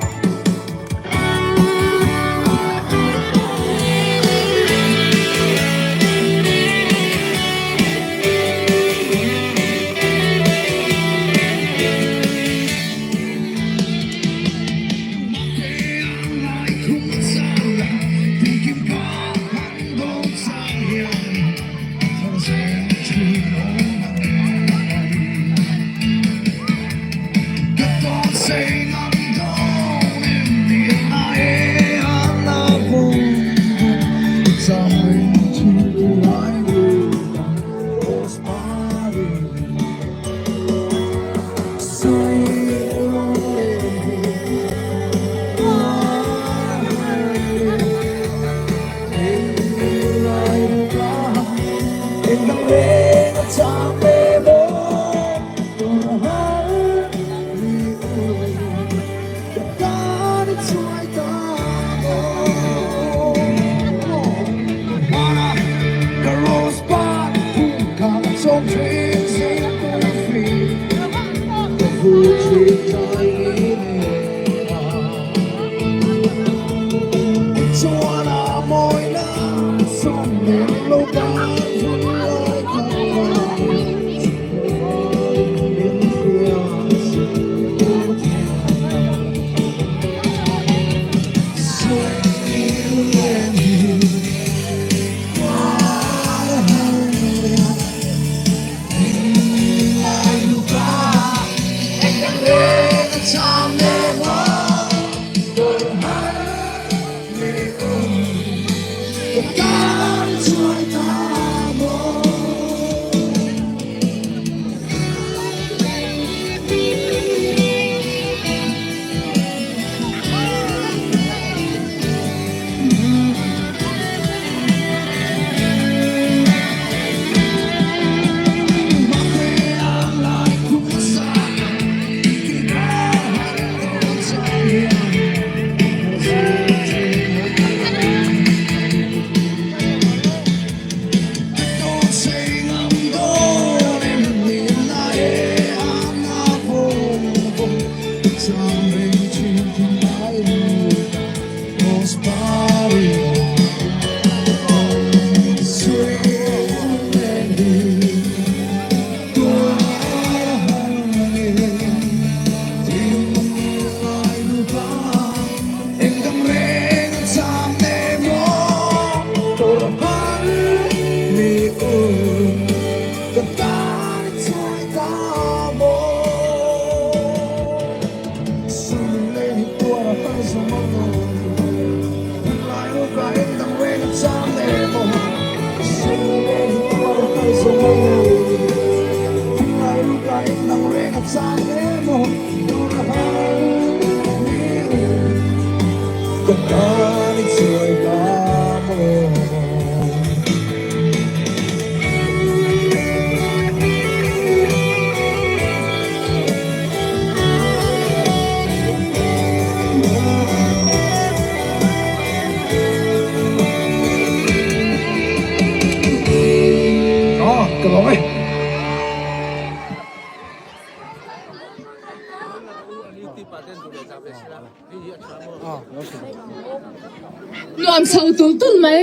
nuam chho tul tul mai.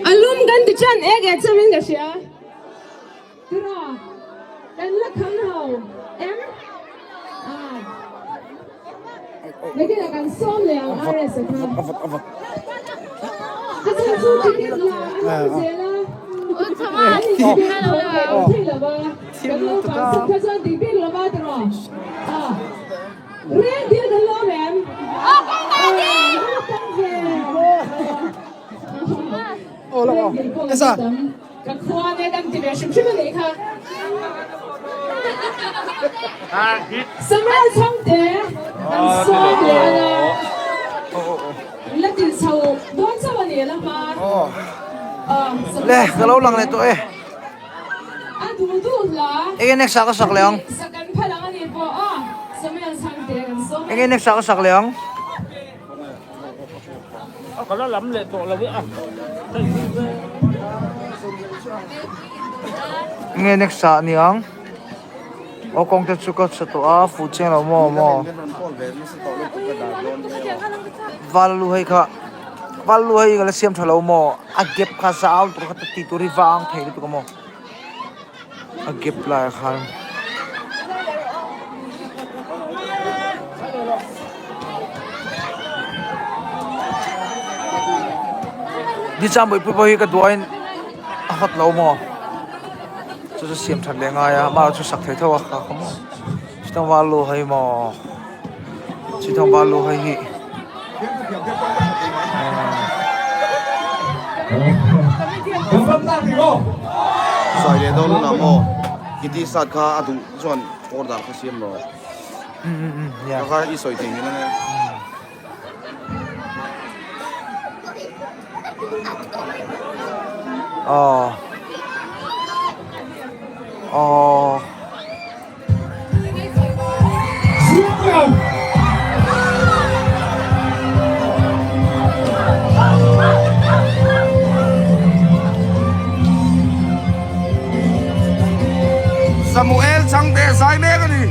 A lum kan ti ṭan ek ek chauhin ka hria. Tiraw, kan la kham ho em? Ah. Nakinah kan sawm leh ang RS a kha. A chhan chu ticket la a hmang zel a. Kan inbik tho leh awm thei lo va. Kan naupang suk kha chuan tih bik lo va tiraw? Ah. Reng dil kan lawm em? Ah, tam ve. Reng dil pawh kan tam. Ka khua ne kan ti ve hrim hrim a nih kha. Samuel Chhangte kan sawm leh ang a. La tin chho dawn chauh a ni la hma. Le ka lo lang leh tawh e. A duh duh hla. Enge next ah ka sak leh ang. Sak kan phal ang a ni pawh a. Samuel Chhangte kan sawm. Enge next ah ka sak leh ang. Ka la lam leh tawh lo e a. Nge next ah niang aw kawng te chu ka chhe tawh a fuh chiang lo maw maw val lu hei kha val lu hei ka la siam tha lo maw a gap kha zau lutuk a kha tih tur hi vang thei lutuk a maw. A gap laiah khan Nichang Bawihpui pawh hi ka duain a hawt lo maw chu chu siam that leh ngai a amah chu sak thei tho a kha kha maw chutang val lu hei maw chutang val lu hei hi. Sawi leh dawn hunah maw i t-shirt kha a duh chuan order kha siam rawh. Ka kha i sawi thei ngin ania. Aw. Aw. Samuel Chhangte zai mek a ni.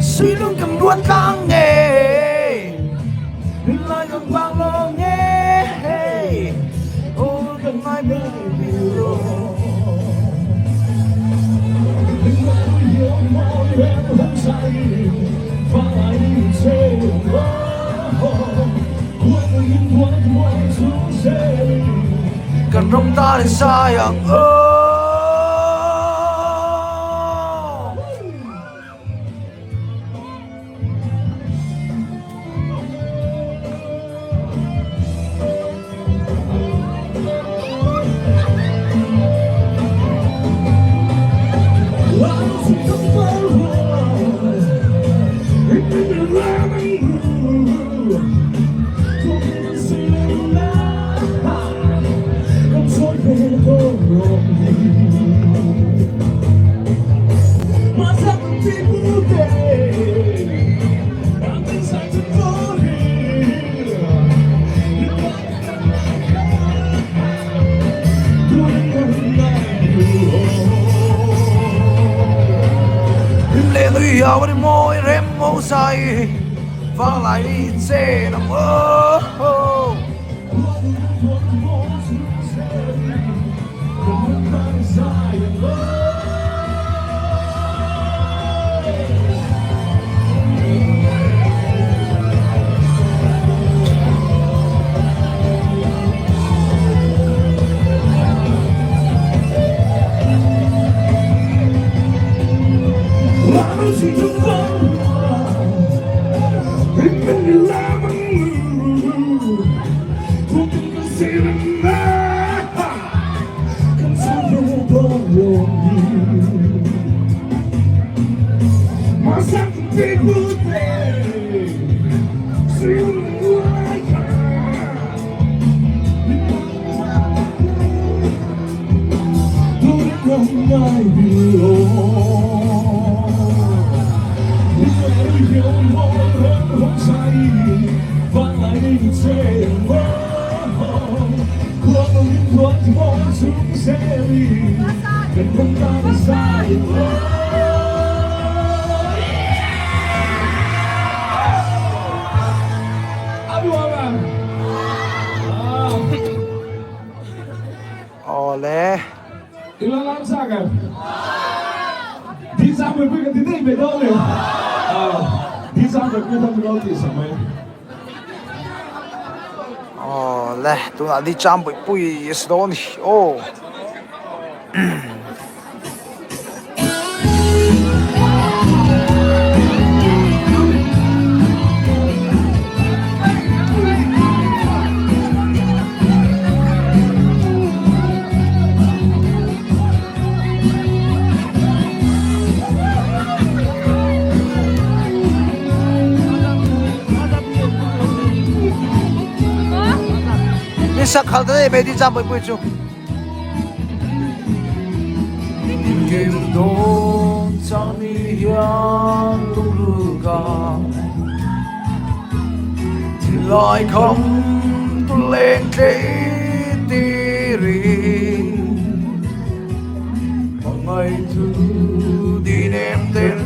Suilung kan ruat tlang nge Lai kan vang lo nge Oh kan ngai baby ro Kan ram ta ni sayang oh. Awle. Awle tunah di cham pui pui a si dawn a ni aw. Ni sak khal te me di cham pui pui chu. Kim dawn chang ni hian lungrul ka Thinlai kham tu leng tlei tirin Hmangaih chu di nem ten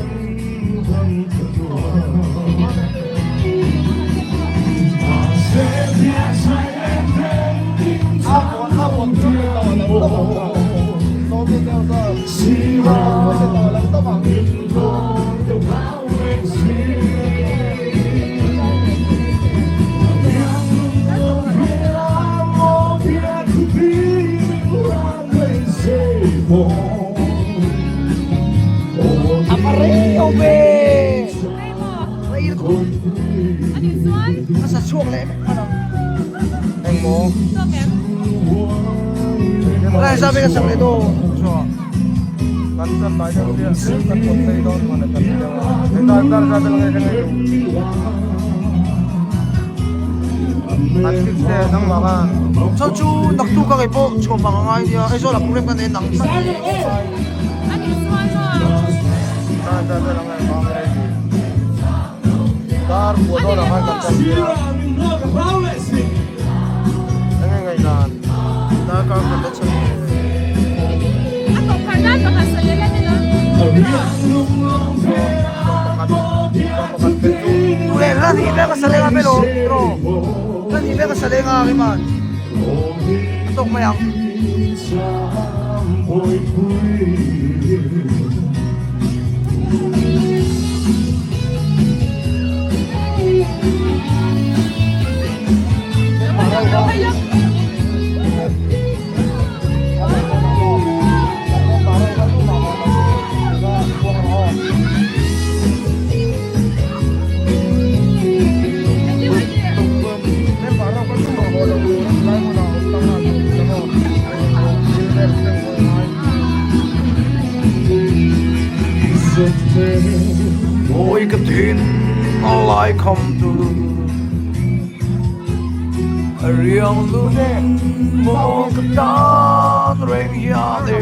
Cho chu naktu ka ngei pawh chhuah vang a ngai nia Aizawl ah program kan en ang tlat. Mawi ka thin a lai kham tu A riang lung maw ka tan reng hian e.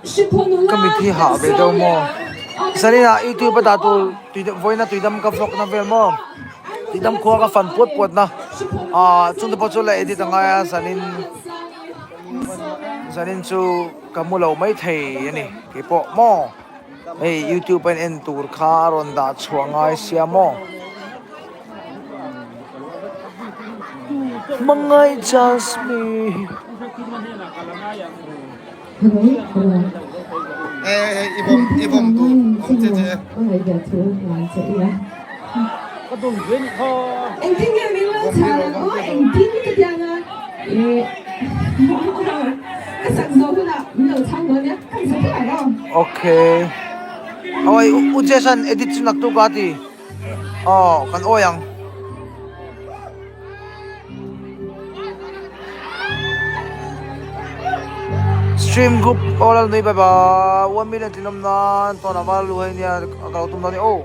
Ka mit hi hah ve deuh maw? Zaninah youtube a dah tur vawiina tuidam ka vlog na vel maw? Tuidam khua ka fan puat puat na ah chungte pawh chu la edit a ngai a zanin zanin chu ka mu lo maithei a ni keipawh maw? Hei youtube a in en tur kha a rawn dah chhuah ngai sia maw? Hmangaih Jasmine. Okay. Oi, u Jason edit chu naktuk a ti. Aw, kan awi ang. Stream group aw lal nui bye bye 1 million tlinawm nan tawn ava lu hei nia ka lo tum dawn ni aw.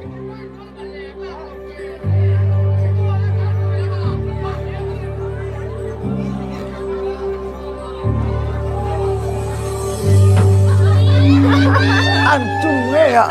An tum ngei a.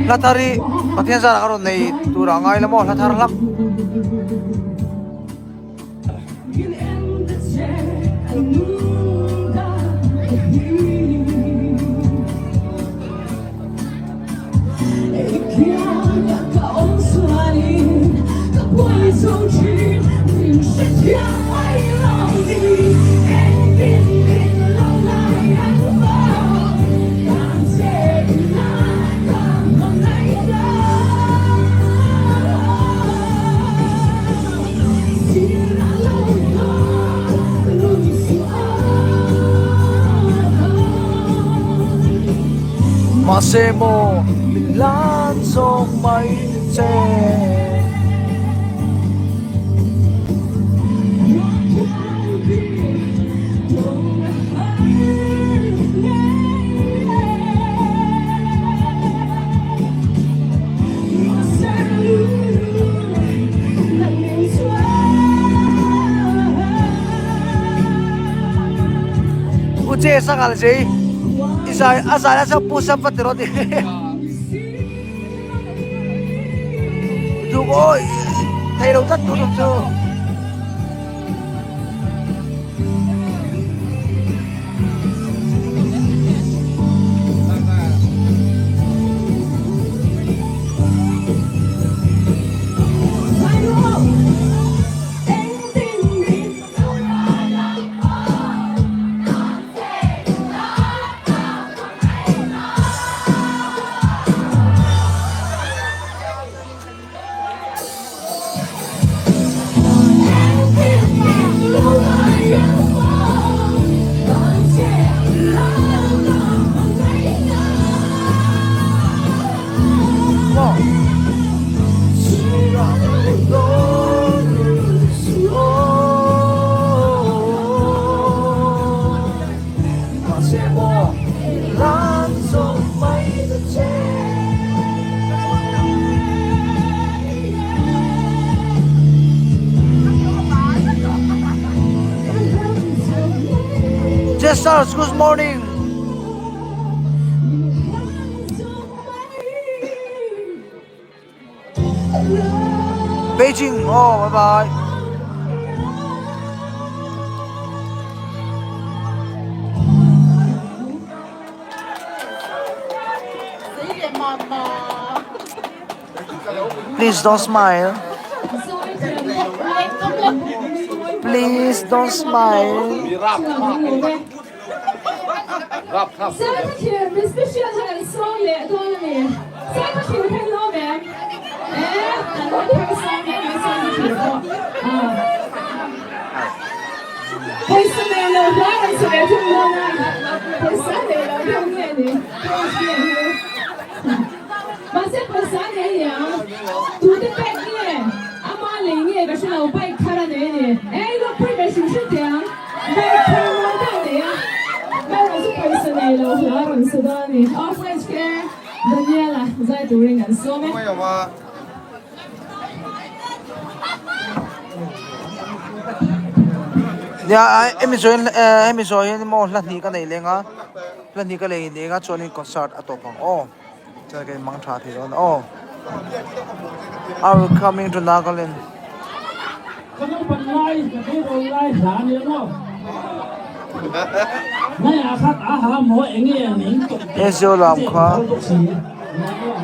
Hla thar hi Pathian zarah ka rawn nei tur ah ngai la maw hla thar hlak. Mahse maw min hlan zawk mai che. U che sangal zei i zai a zai a sa pu sam va ti rawh ti Duk oi thei lo tlat tur chu. Jessars, good morning. Beijing, oh, bye bye. Please don't smile. Please don't smile. Mahse pawisa a nei aniang, tute pek nge ama lei nge ka hre lo, bike thar a nei a ni. E i lawmpui ve hrim hrim teh ang, bike thar mawi deuh a nei a, erawh chu pawisa nei lo hla a rawn sa dawn a ni. Aw French ke Daniela zai turin kan sawm e. Nia hemi zawh hian hemi zawh hian maw hla hnih ka nei leng a. Hla hnih ka lei ning a chuanin concert a tawp ang aw chuan ka inmang tha thei dawn aw I will coming to Nagaland. Ka naupan lai ka tleirawl lai hla a nia maw? Nai ah khat a ha maw enge a ning tawp tawp He zio lam kha. bawk si nia maw?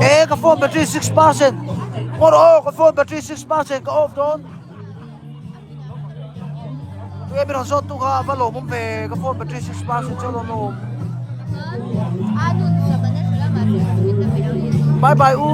E ka phone battery 6% Ngawt aw ka phone battery 6% ka off dawn Tunge min rawn zawt tu kha a va lawmawm ve ka phone battery 6% chu a lawm lawm. Bye bye u.